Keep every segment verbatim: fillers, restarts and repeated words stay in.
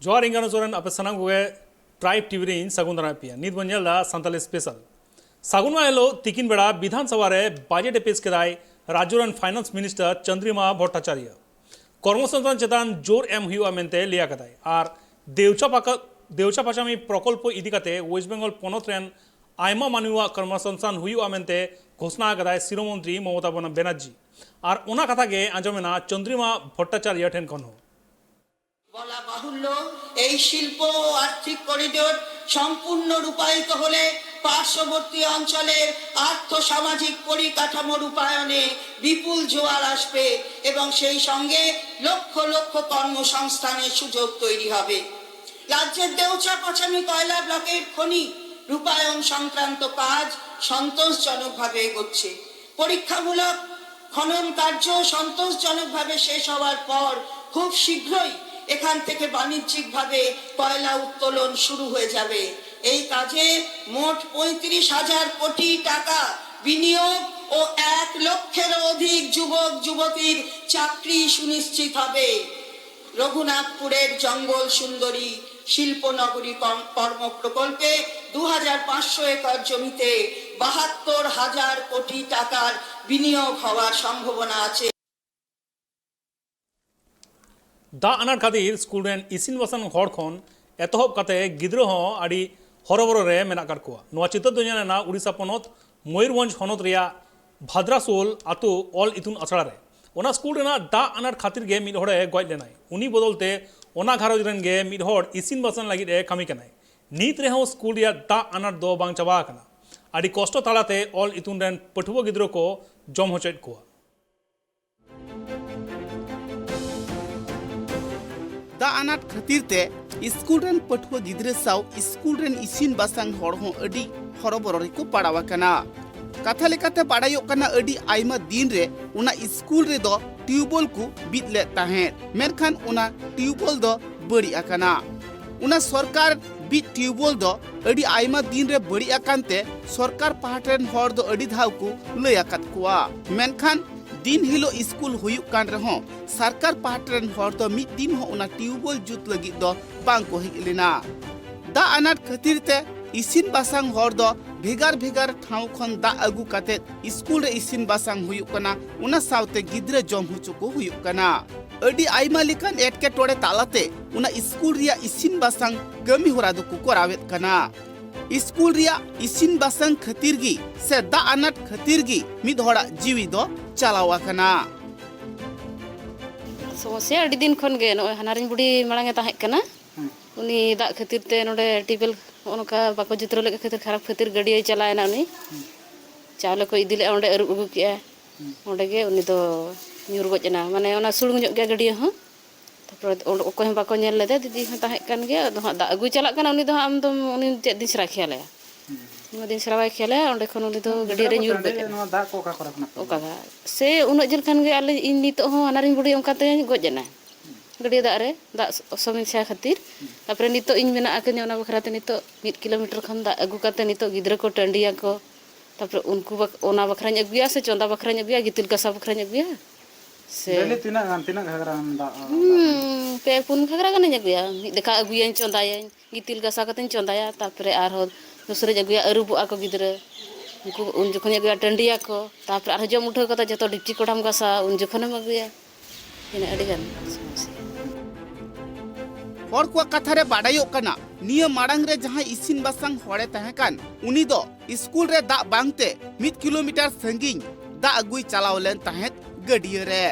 ᱡᱚᱦᱟᱨ, ᱤᱧ ᱜᱟᱱᱚ ᱥᱚᱨᱮᱱ, ᱟᱯᱮ ᱥᱟᱱᱟᱢ ᱠᱚᱜᱮ ᱴᱨᱟᱭᱤᱵᱽ ᱴᱤᱵᱷᱤ ᱨᱮᱧ ᱥᱟᱹᱜᱩᱱ ᱫᱟᱨᱟᱢᱮᱫ ᱯᱮᱭᱟ᱾ ᱱᱤᱛ ᱵᱚᱱ ᱧᱮᱞ ᱮᱫᱟ ᱥᱟᱱᱛᱟᱞᱤ ᱥᱯᱮᱥᱟᱞ᱾ ᱥᱟᱹᱜᱩᱱ ᱢᱟᱦᱟ ᱦᱤᱞᱳᱜ ᱛᱤᱠᱤᱱ ᱵᱮᱲᱟ ᱵᱤᱫᱷᱟᱱ ᱥᱚᱵᱷᱟ ᱨᱮ ᱵᱟᱡᱮᱴ ᱮ ᱯᱮᱥ ᱠᱮᱫᱟᱭ ᱨᱟᱡᱽᱡᱚ ᱨᱮᱱ ᱯᱷᱟᱭᱱᱟᱱᱥ ᱢᱤᱱᱤᱥᱴᱟᱨ ᱪᱚᱱᱫᱨᱤᱢᱟ ᱵᱷᱚᱴᱴᱟᱪᱟᱨᱭᱚ᱾ ᱠᱚᱨᱢᱚᱥᱚᱝᱥᱛᱷᱟᱱ ᱪᱮᱛᱟᱱ ᱡᱳᱨ ᱮᱢ ᱦᱩᱭᱩᱜᱼᱟ ᱢᱮᱱᱛᱮ ᱞᱟᱹᱭ ᱟᱠᱟᱫᱟᱭ᱾ ᱟᱨ ᱫᱮᱣᱪᱟ ᱯᱟᱠᱟ-, ᱫᱮᱣᱪᱟ ᱯᱟᱪᱟᱢᱤ ᱯᱨᱚᱠᱚᱞᱯᱚ ᱤᱫᱤ ᱠᱟᱛᱮ ᱳᱭᱮᱥᱴ ᱵᱮᱝᱜᱚᱞ ᱯᱚᱱᱚᱛ ᱨᱮᱱ ᱟᱭᱢᱟ ᱢᱟᱹᱱᱢᱤᱭᱟᱜ ᱠᱚᱨᱢᱚᱥᱚᱝᱥᱛᱷᱟᱱ ᱦᱩᱭᱩᱜᱼᱟ ᱢᱮᱱᱛᱮ ᱜᱷᱳᱥᱱᱟ ᱟᱠᱟᱫᱟᱭ ᱥᱤᱨᱟᱹ ᱢᱚᱱᱛᱨᱤ ᱢᱚᱢᱚᱛᱟ ᱵᱟᱱᱟ-, ᱵᱮᱱᱟᱨᱡᱤ᱾ ᱟᱨ ᱚᱱᱟ ᱠᱟᱛᱷᱟ ᱜᱮ ᱟᱸᱡᱚᱢᱮᱱᱟ ᱪᱚᱱᱫᱨᱤᱢᱟ ᱵᱷᱚᱴᱴᱟᱪᱟᱨᱭᱚ ᱴᱷᱮᱱ ᱠᱷᱚᱱ ᱦᱚᱸ᱾ বলা বাহুল্য, এই শিল্প ও আর্থিক করিডোর সম্পূর্ণ রূপায়িত হলে পার্শ্ববর্তী অঞ্চলের আর্থ সামাজিক পরিকাঠামো রূপায়ণে বিপুল জোয়ার আসবে এবং সেই সঙ্গে লক্ষ লক্ষ কর্মসংস্থানের সুযোগ তৈরি হবে। রাজ্যের দেওচা পাচামি কয়লা ব্লকের খনি রূপায়ণ সংক্রান্ত কাজ সন্তোষজনকভাবে এগোচ্ছে। পরীক্ষামূলক খনন কার্য সন্তোষজনকভাবে শেষ হওয়ার পর খুব শীঘ্রই এখান থেকে বাণিজ্যিকভাবে কয়লা উত্তোলন শুরু হয়ে যাবে। এই কাজে মোট পঁয়ত্রিশ হাজার কোটি টাকা বিনিয়োগ ও এক লক্ষেরও অধিক যুবক যুবতীর চাকরি সুনিশ্চিত হবে। রঘুনাথপুরের জঙ্গল সুন্দরী শিল্পনগরী কর্ম প্রকল্পে দু হাজার পাঁচশো একর জমিতে বাহাত্তর হাজার কোটি টাকার বিনিয়োগ হওয়ার সম্ভাবনা আছে। ᱫᱟᱜ ᱟᱱᱟᱴ ᱠᱷᱟᱹᱛᱤᱨ ᱥᱠᱩᱞ ᱨᱮᱱ ᱤᱥᱤᱱ ᱵᱟᱥᱟᱝ ᱦᱚᱲ ᱠᱷᱚᱱ ᱮᱛᱚᱦᱚᱵ ᱠᱟᱛᱮ ᱜᱤᱫᱽᱨᱟᱹ ᱦᱚᱸ ᱟᱹᱰᱤ ᱦᱚᱨᱚᱵᱚᱨᱚ ᱨᱮ ᱢᱮᱱᱟᱜ ᱟᱠᱟᱫ ᱠᱚᱣᱟ᱾ ᱱᱚᱣᱟ ᱪᱤᱛᱟᱹᱨ ᱫᱚ ᱧᱮᱞ ᱮᱱᱟ ᱩᱲᱤᱥᱥᱟ ᱯᱚᱱᱚᱛ ᱢᱚᱭᱩᱨᱵᱷᱚᱸᱡᱽ ᱦᱚᱱᱚᱛ ᱨᱮᱭᱟᱜ ᱵᱷᱟᱫᱽᱨᱟᱥᱳᱞ ᱟᱛᱳ ᱚᱞ ᱤᱛᱩᱱ ᱟᱥᱲᱟ ᱨᱮ᱾ ᱚᱱᱟ ᱥᱠᱩᱞ ᱨᱮᱱᱟᱜ ᱫᱟᱜ ᱟᱱᱟᱴ ᱠᱷᱟᱹᱛᱤᱨ ᱜᱮ ᱢᱤᱫ ᱦᱚᱲᱮ ᱜᱚᱡ ᱞᱮᱱᱟᱭ᱾ ᱩᱱᱤ ᱵᱚᱫᱚᱞ ᱛᱮ ᱚᱱᱟ ᱜᱷᱟᱨᱚᱸᱡᱽ ᱨᱮᱱ ᱜᱮ ᱢᱤᱫ ᱦᱚᱲ ᱤᱥᱤᱱ ᱵᱟᱥᱟᱝ ᱞᱟᱹᱜᱤᱫ ᱮ ᱠᱟᱹᱢᱤ ᱠᱟᱱᱟᱭ᱾ ᱱᱤᱛ ᱨᱮᱦᱚᱸ ᱥᱠᱩᱞ ᱨᱮᱭᱟᱜ ᱫᱟᱜ ᱟᱱᱟᱴ ᱫᱚ ᱵᱟᱝ ᱪᱟᱵᱟ ᱟᱠᱟᱱᱟ᱾ ᱟᱹᱰᱤ ᱠᱚᱥᱴᱚ ᱛᱟᱞᱟᱛᱮ ᱚᱞ ᱤᱛᱩᱱ ᱨᱮᱱ ᱯᱟᱹᱴᱷᱩᱣᱟᱹ ᱜᱤᱫᱽᱨᱟᱹ ᱠᱚ ᱡᱚᱢ ᱦᱚᱪᱚᱭᱮᱫ ᱠᱚᱣᱟ᱾ ᱫᱟᱜ ᱟᱱᱟᱴ ᱠᱷᱟᱹᱛᱤᱨ ᱛᱮ ᱥᱠᱩᱞ ᱨᱮᱱ ᱯᱟᱹᱴᱷᱩᱣᱟᱹ ᱜᱤᱫᱽᱨᱟᱹ ᱥᱟᱶ ᱥᱠᱩᱞ ᱨᱮᱱ ᱤᱥᱤᱱ ᱵᱟᱥᱟᱝ ᱦᱚᱲ ᱦᱚᱸ ᱟᱹᱰᱤ ᱦᱚᱨᱚᱵᱚᱨᱚ ᱨᱮᱠᱚ ᱯᱟᱲᱟᱣ ᱟᱠᱟᱱᱟ᱾ ᱠᱟᱛᱷᱟ ᱞᱮᱠᱟᱛᱮ ᱵᱟᱲᱟᱭᱚᱜ ᱠᱟᱱᱟ, ᱟᱹᱰᱤ ᱟᱭᱢᱟ ᱫᱤᱱ ᱨᱮ ᱚᱱᱟ ᱥᱠᱩᱞ ᱨᱮᱫᱚ ᱴᱤᱭᱩᱵᱚᱞ ᱠᱚ ᱵᱤᱫ ᱞᱮᱫ ᱛᱟᱦᱮᱸᱫ, ᱢᱮᱱᱠᱷᱟᱱ ᱚᱱᱟ ᱴᱤᱭᱩᱵᱚᱞ ᱫᱚ ᱵᱟᱹᱲᱤᱡ ᱟᱠᱟᱱᱟ᱾ ᱚᱱᱟ ᱥᱚᱨᱠᱟᱨ ᱵᱤᱫ ᱴᱤᱭᱩᱵᱚᱞ ᱫᱚ ᱟᱹᱰᱤ ᱟᱭᱢᱟ ᱫᱤᱱ ᱨᱮ ᱵᱟᱹᱲᱤᱡ ᱟᱠᱟᱱ ᱛᱮ ᱥᱚᱨᱠᱟᱨ ᱯᱟᱦᱴᱟ ᱨᱮᱱ ᱦᱚᱲ ᱫᱚ ᱟᱹᱰᱤ ᱫᱷᱟᱣ ᱠᱚ ᱞᱟᱹᱭ ᱟᱠᱟᱫ ᱠᱚᱣᱟ, ᱢᱮᱱᱠᱷᱟᱱ ᱫᱤᱱ ᱦᱤᱞᱳᱜ ᱥᱠᱩᱞ ᱦᱩᱭᱩᱜ ᱠᱟᱱ ᱨᱮᱦᱚᱸ ᱥᱚᱨᱠᱟᱨ ᱯᱟᱦᱴᱟ ᱨᱮᱱ ᱦᱚᱲ ᱫᱚ ᱢᱤᱫ ᱫᱤᱱ ᱦᱚᱸ ᱚᱱᱟ ᱴᱤᱭᱩᱵᱚᱭᱮᱞ ᱡᱩᱛ ᱞᱟᱹᱜᱤᱫ ᱫᱚ ᱵᱟᱝ ᱠᱚ ᱦᱮᱡ ᱞᱮᱱᱟ᱾ ᱫᱟᱜ ᱟᱱᱟᱴ ᱠᱷᱟᱹᱛᱤᱨ ᱛᱮ ᱤᱥᱤᱱ ᱵᱟᱥᱟᱝ ᱦᱚᱲ ᱫᱚ ᱵᱷᱮᱜᱟᱨ ᱵᱷᱮᱜᱟᱨ ᱴᱷᱟᱶ ᱠᱷᱚᱱ ᱫᱟᱜ ᱟᱹᱜᱩ ᱠᱟᱛᱮ ᱥᱠᱩᱞ ᱨᱮ ᱤᱥᱤᱱ ᱵᱟᱥᱟᱝ ᱦᱩᱭᱩᱜ ᱠᱟᱱᱟ, ᱚᱱᱟ ᱥᱟᱶᱛᱮ ᱜᱤᱫᱽᱨᱟᱹ ᱡᱚᱢ ᱦᱚᱪᱚ ᱠᱚ ᱦᱩᱭᱩᱜ ᱠᱟᱱᱟ᱾ ᱟᱹᱰᱤ ᱟᱭᱢᱟ ᱞᱮᱠᱟᱱ ᱮᱴᱠᱮᱴᱚᱬᱮ ᱛᱟᱞᱟᱛᱮ ᱚᱱᱟ ᱥᱠᱩᱞ ᱨᱮᱭᱟᱜ ᱤᱥᱤᱱ ᱵᱟᱥᱟᱝ ᱠᱟᱹᱢᱤ ᱦᱚᱨᱟ ᱫᱚᱠᱚ ᱠᱚᱨᱟᱣᱮᱫ ᱠᱟᱱᱟ᱾ ᱥᱠᱩᱞ ᱨᱮᱭᱟᱜ ᱤᱥᱤᱱ ᱵᱟᱥᱟᱝ ᱠᱷᱟᱹᱛᱤᱨ ᱜᱮ ᱥᱮ ᱫᱟᱜ ᱟᱱᱟᱴ ᱠᱷᱟᱹᱛᱤᱨ ᱜᱮ ᱢᱤᱫ ᱦᱚᱲᱟᱜ ᱡᱤᱣᱤ ᱫᱚ ᱪᱟᱞᱟᱣ ᱟᱠᱟᱱᱟ᱾ ᱥᱚᱢᱚᱥᱥᱟ ᱟᱹᱰᱤ ᱫᱤᱱ ᱠᱷᱚᱱ ᱜᱮ, ᱱᱚᱜᱼᱚᱭ ᱦᱟᱱᱟᱨᱤᱧ ᱵᱩᱰᱷᱤ ᱢᱟᱲᱟᱝ ᱮ ᱛᱟᱦᱮᱸ ᱠᱟᱱᱟ, ᱦᱩᱸ᱾ ᱩᱱᱤ ᱫᱟᱜ ᱠᱷᱟᱹᱛᱤᱨ ᱛᱮ ᱱᱚᱰᱮ ᱴᱤᱭᱩᱵᱚᱭᱮᱞ ᱱᱚᱜᱼᱚ ᱱᱚᱝᱠᱟ ᱵᱟᱠᱚ ᱡᱩᱛ ᱞᱟᱹᱜᱤᱫ ᱠᱷᱟᱹᱛᱤᱨ ᱠᱷᱟᱨᱟᱯ ᱠᱷᱟᱹᱛᱤᱨ ᱜᱟᱹᱰᱭᱟᱹᱭ ᱪᱟᱞᱟᱣ ᱮᱱᱟ ᱩᱱᱤ᱾ ᱦᱩᱸ᱾ ᱪᱟᱣᱞᱮ ᱠᱚ ᱤᱫᱤ ᱞᱮᱫᱼᱟ, ᱚᱸᱰᱮ ᱟᱹᱨᱩᱵ ᱟᱹᱜᱩ ᱠᱮᱫᱼᱟ᱾ ᱦᱩᱸ᱾ ᱚᱸᱰᱮ ᱜᱮ ᱩᱱᱤ ᱫᱚ ᱧᱩᱨ ᱜᱚᱡ ᱮᱱᱟ᱾ ᱢᱟᱱᱮ ᱚᱱᱟ ᱥᱩᱲ ᱧᱚᱜ ᱜᱮᱭᱟ ᱜᱟᱹᱰᱭᱟᱹ ᱦᱚᱸ᱾ ᱛᱟᱯᱚᱨᱮ ᱚᱸᱰᱮ ᱚᱠᱚᱭ ᱦᱚᱸ ᱵᱟᱠᱚ ᱧᱮᱞ ᱞᱮᱫᱮ, ᱫᱤᱫᱤ ᱦᱚᱸ ᱛᱟᱦᱮᱸ ᱠᱟᱱ ᱜᱮᱭᱟ᱾ ᱟᱫᱚ ᱦᱟᱸᱜ ᱫᱟᱜ ᱟᱹᱜᱩᱭ ᱪᱟᱞᱟᱜ ᱠᱟᱱᱟ, ᱩᱱᱤ ᱫᱚ ᱦᱟᱸᱜ ᱟᱢ ᱫᱚᱢ, ᱩᱱᱤ ᱪᱮᱫ ᱫᱤᱱ ᱥᱮᱨᱟ ᱠᱷᱮᱭᱟᱞᱮᱭᱟ? ᱦᱩᱸ᱾ ᱩᱱᱤ ᱫᱤᱱ ᱥᱮᱨᱟ ᱵᱟᱭ ᱠᱷᱮᱭᱟᱞᱮᱭᱟ, ᱚᱸᱰᱮ ᱠᱷᱚᱱ ᱩᱱᱤ ᱫᱚ ᱜᱤᱫᱽᱨᱟᱹ ᱜᱟᱹᱰᱭᱟᱹ ᱠᱚ ᱨᱮ ᱧᱩᱨ ᱜᱚᱡ ᱴᱟᱺᱰᱤ ᱮᱱᱟ᱾ ᱱᱚᱣᱟ ᱫᱟᱜ ᱠᱚ ᱚᱠᱟ ᱠᱚᱨᱮ ᱠᱷᱚᱱᱟᱜ ᱯᱮ ᱚᱠᱟ ᱟᱹᱜᱩᱭᱟ? ᱫᱟᱜ? ᱥᱮ ᱩᱱᱟᱹᱜ ᱡᱷᱟᱹᱞ ᱠᱷᱟᱱ ᱜᱮ ᱟᱞᱮ, ᱤᱧ ᱱᱤᱛᱚᱜ ᱦᱚᱸ ᱦᱟᱱᱟᱨᱤᱧ ᱵᱩᱰᱷᱤ ᱚᱱᱠᱟ ᱛᱮ ᱜᱚᱡ ᱮᱱᱟ᱾ ᱦᱩᱸ᱾ ᱜᱟᱹᱰᱭᱟᱹ ᱫᱟᱜ ᱨᱮ, ᱫᱟᱜ ᱥᱚᱢᱚᱥᱥᱟ ᱠᱷᱟᱹᱛᱤᱨ᱾ ᱦᱩᱸ᱾ ᱛᱟᱯᱚᱨᱮ ᱱᱤᱛᱚᱜ ᱤᱧ ᱢᱮᱱᱟᱜ ᱟᱠᱟᱫᱤᱧᱟ ᱚᱱᱟ ᱵᱟᱠᱷᱨᱟ ᱛᱮ, ᱱᱤᱛᱚᱜ ᱢᱤᱫ ᱠᱤᱞᱳᱢᱤᱴᱟᱨ ᱠᱷᱚᱱ ᱫᱟᱜ ᱟᱹᱜᱩ ᱠᱟᱛᱮ ᱱᱤᱛᱚᱜ ᱜᱤᱫᱽᱨᱟᱹ ᱠᱚ ᱴᱟᱺᱰᱤᱭᱟᱠᱚ᱾ ᱛᱟᱯᱚᱨᱮ ᱩᱱᱠᱩ ᱵᱟᱠ-, ᱚᱱᱟ ᱵᱟᱠᱷᱨᱟᱧ ᱟᱹᱜᱩᱭᱟ ᱥᱮ ᱪᱚᱸᱫᱟ ᱵᱟᱠᱷᱨᱟᱧ ᱟᱹᱜᱩᱭᱟ, ᱜᱤᱛᱤᱞ ᱜᱟᱥᱟᱣ ᱵᱟᱠᱷᱨᱟᱧ ᱟᱹᱜᱩᱭᱟ ᱥᱮ ᱰᱮᱞᱤ ᱛᱤᱱᱟᱹᱜ ᱜᱟᱱ, ᱛᱤᱱᱟᱹᱜ ᱜᱷᱟᱜᱽᱨᱟ ᱜᱟᱱ ᱫᱟᱜ? ᱦᱩᱸ, ᱯᱮ ᱯᱩᱱ ᱜᱷᱟᱜᱽᱨᱟ ᱜᱟᱱᱤᱧ ᱟᱹᱜᱩᱭᱟ᱾ ᱢᱤᱫ ᱫᱮᱠᱷᱟ ᱟᱹᱜᱩᱭᱟᱹᱧ, ᱪᱚᱸᱫᱟᱭᱟᱹᱧ, ᱜᱤᱛᱤᱞ ᱜᱟᱥᱟᱣ ᱠᱟᱛᱮᱧ ᱪᱚᱸᱫᱟᱭᱟ, ᱛᱟᱯᱚᱨᱮ ᱟᱨᱦᱚᱸ ᱫᱚᱥᱟᱨᱟᱧ ᱟᱹᱜᱩᱭᱟ, ᱟᱹᱨᱩᱵᱚᱜᱼᱟ ᱠᱚ ᱜᱤᱫᱽᱨᱟᱹ, ᱩᱱᱠᱩ ᱩᱱ ᱡᱚᱠᱷᱚᱱᱤᱧ ᱟᱹᱜᱩᱭᱟ, ᱴᱟᱺᱰᱤᱭᱟᱠᱚ, ᱛᱟᱯᱚᱨᱮ ᱟᱨᱦᱚᱸ ᱡᱚᱢ ᱩᱴᱷᱟᱹᱣ ᱠᱟᱛᱮ ᱡᱚᱛᱚ ᱰᱮᱠᱪᱤ ᱠᱚᱲᱦᱟᱢ ᱜᱟᱥᱟᱣᱟ, ᱩᱱ ᱡᱚᱠᱷᱚᱱᱮᱢ ᱟᱹᱜᱩᱭᱟ᱾ ᱤᱱᱟᱹ ᱟᱹᱰᱤ ᱜᱟᱱ ᱥᱚᱢᱚᱥᱥᱟ᱾ ᱦᱚᱲ ᱠᱚᱣᱟᱜ ᱠᱟᱛᱷᱟ ᱨᱮ ᱵᱟᱰᱟᱭᱚᱜ ᱠᱟᱱᱟ, ᱱᱤᱭᱟᱹ ᱢᱟᱲᱟᱝ ᱨᱮ ᱡᱟᱦᱟᱸᱭ ᱤᱥᱤᱱ ᱵᱟᱥᱟᱝ ᱦᱚᱲᱮ ᱛᱟᱦᱮᱸ ᱠᱟᱱ, ᱩᱱᱤ ᱫᱚ ᱥᱠᱩᱞ ᱨᱮ ᱫᱟᱜ ᱵᱟᱝᱛᱮ ᱢᱤᱫ ᱠᱤᱞᱳᱢᱤᱴᱟᱨ ᱥᱟᱺᱜᱤᱧ ᱫᱟᱜ ᱟᱹᱜᱩᱭ ᱪᱟᱞᱟᱣ ᱞᱮᱱ ᱛᱟᱦᱮᱸᱫ ᱜᱟᱹᱰᱭᱟᱹ ᱨᱮ᱾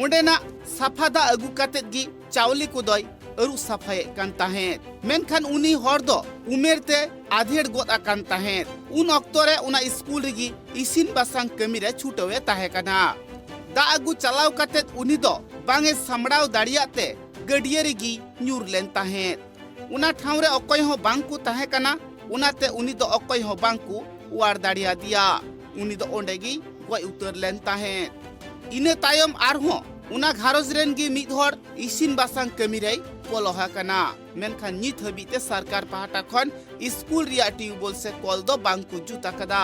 ᱚᱸᱰᱮᱱᱟᱜ ᱥᱟᱯᱷᱟ ᱫᱟᱜ ᱟᱹᱜᱩ ᱠᱟᱛᱮᱫ ᱜᱮ ᱪᱟᱣᱞᱮ ᱠᱚᱫᱚᱭ ᱟᱹᱨᱩᱵ ᱥᱟᱯᱷᱟᱭᱮᱫ ᱠᱟᱱ ᱛᱟᱦᱮᱸᱫ᱾ ᱢᱮᱱᱠᱷᱟᱱ ᱩᱱᱤ ᱦᱚᱲ ᱫᱚ ᱩᱢᱮᱨ ᱛᱮ ᱟᱫᱷᱮᱲ ᱜᱚᱫ ᱟᱠᱟᱱ ᱛᱟᱦᱮᱸᱫ᱾ ᱩᱱ ᱚᱠᱛᱚ ᱨᱮ ᱚᱱᱟ ᱥᱠᱩᱞ ᱨᱮᱜᱮ ᱤᱥᱤᱱ ᱵᱟᱥᱟᱝ ᱠᱟᱹᱢᱤ ᱨᱮ ᱪᱷᱩᱴᱟᱹᱣ ᱮ ᱛᱟᱦᱮᱸ ᱠᱟᱱᱟ᱾ ᱫᱟᱜ ᱟᱹᱜᱩ ᱪᱟᱞᱟᱣ ᱠᱟᱛᱮᱫ ᱩᱱᱤ ᱫᱚ ᱵᱟᱝ ᱮ ᱥᱟᱢᱵᱲᱟᱣ ᱫᱟᱲᱮᱭᱟᱜ ᱛᱮ ᱜᱟᱹᱰᱭᱟᱹ ᱨᱮᱜᱮ ᱧᱩᱨ ᱞᱮᱱ ᱛᱟᱦᱮᱸᱫ᱾ ᱚᱱᱟ ᱴᱷᱟᱶ ᱨᱮ ᱚᱠᱚᱭ ᱦᱚᱸ ᱵᱟᱝ ᱠᱚ ᱛᱟᱦᱮᱸ ᱠᱟᱱᱟ, ᱚᱱᱟᱛᱮ ᱩᱱᱤ ᱫᱚ ᱚᱠᱚᱭ ᱦᱚᱸ ᱵᱟᱝ ᱠᱚ ᱚᱣᱟᱨ ᱫᱟᱲᱮᱭᱟᱫᱮᱭᱟ᱾ ᱩᱱᱤ ᱫᱚ ᱚᱸᱰᱮ ᱜᱮᱭ ᱜᱚᱡ ᱩᱛᱟᱹᱨ ᱞᱮᱱ ᱛᱟᱦᱮᱸᱫ᱾ ᱤᱱᱟᱹ ᱛᱟᱭᱚᱢ ᱟᱨᱦᱚᱸ ᱚᱱᱟ ᱜᱷᱟᱨᱚᱸᱡᱽ ᱨᱮᱱ ᱜᱮ ᱢᱤᱫ ᱦᱚᱲ ᱤᱥᱤᱱ ᱵᱟᱥᱟᱝ ᱠᱟᱹᱢᱤ ᱨᱮᱭ ᱯᱚᱞᱚᱦ ᱟᱠᱟᱱᱟ, ᱢᱮᱱᱠᱷᱟᱱ ᱱᱤᱛ ᱦᱟᱹᱵᱤᱡ ᱛᱮ ᱥᱚᱨᱠᱟᱨ ᱯᱟᱦᱴᱟ ᱠᱷᱚᱱ ᱥᱠᱩᱞ ᱨᱮᱭᱟᱜ ᱴᱤᱭᱩᱵᱚᱞ ᱥᱮ ᱠᱚᱞ ᱫᱚ ᱵᱟᱝ ᱠᱚ ᱡᱩᱛ ᱟᱠᱟᱫᱟ᱾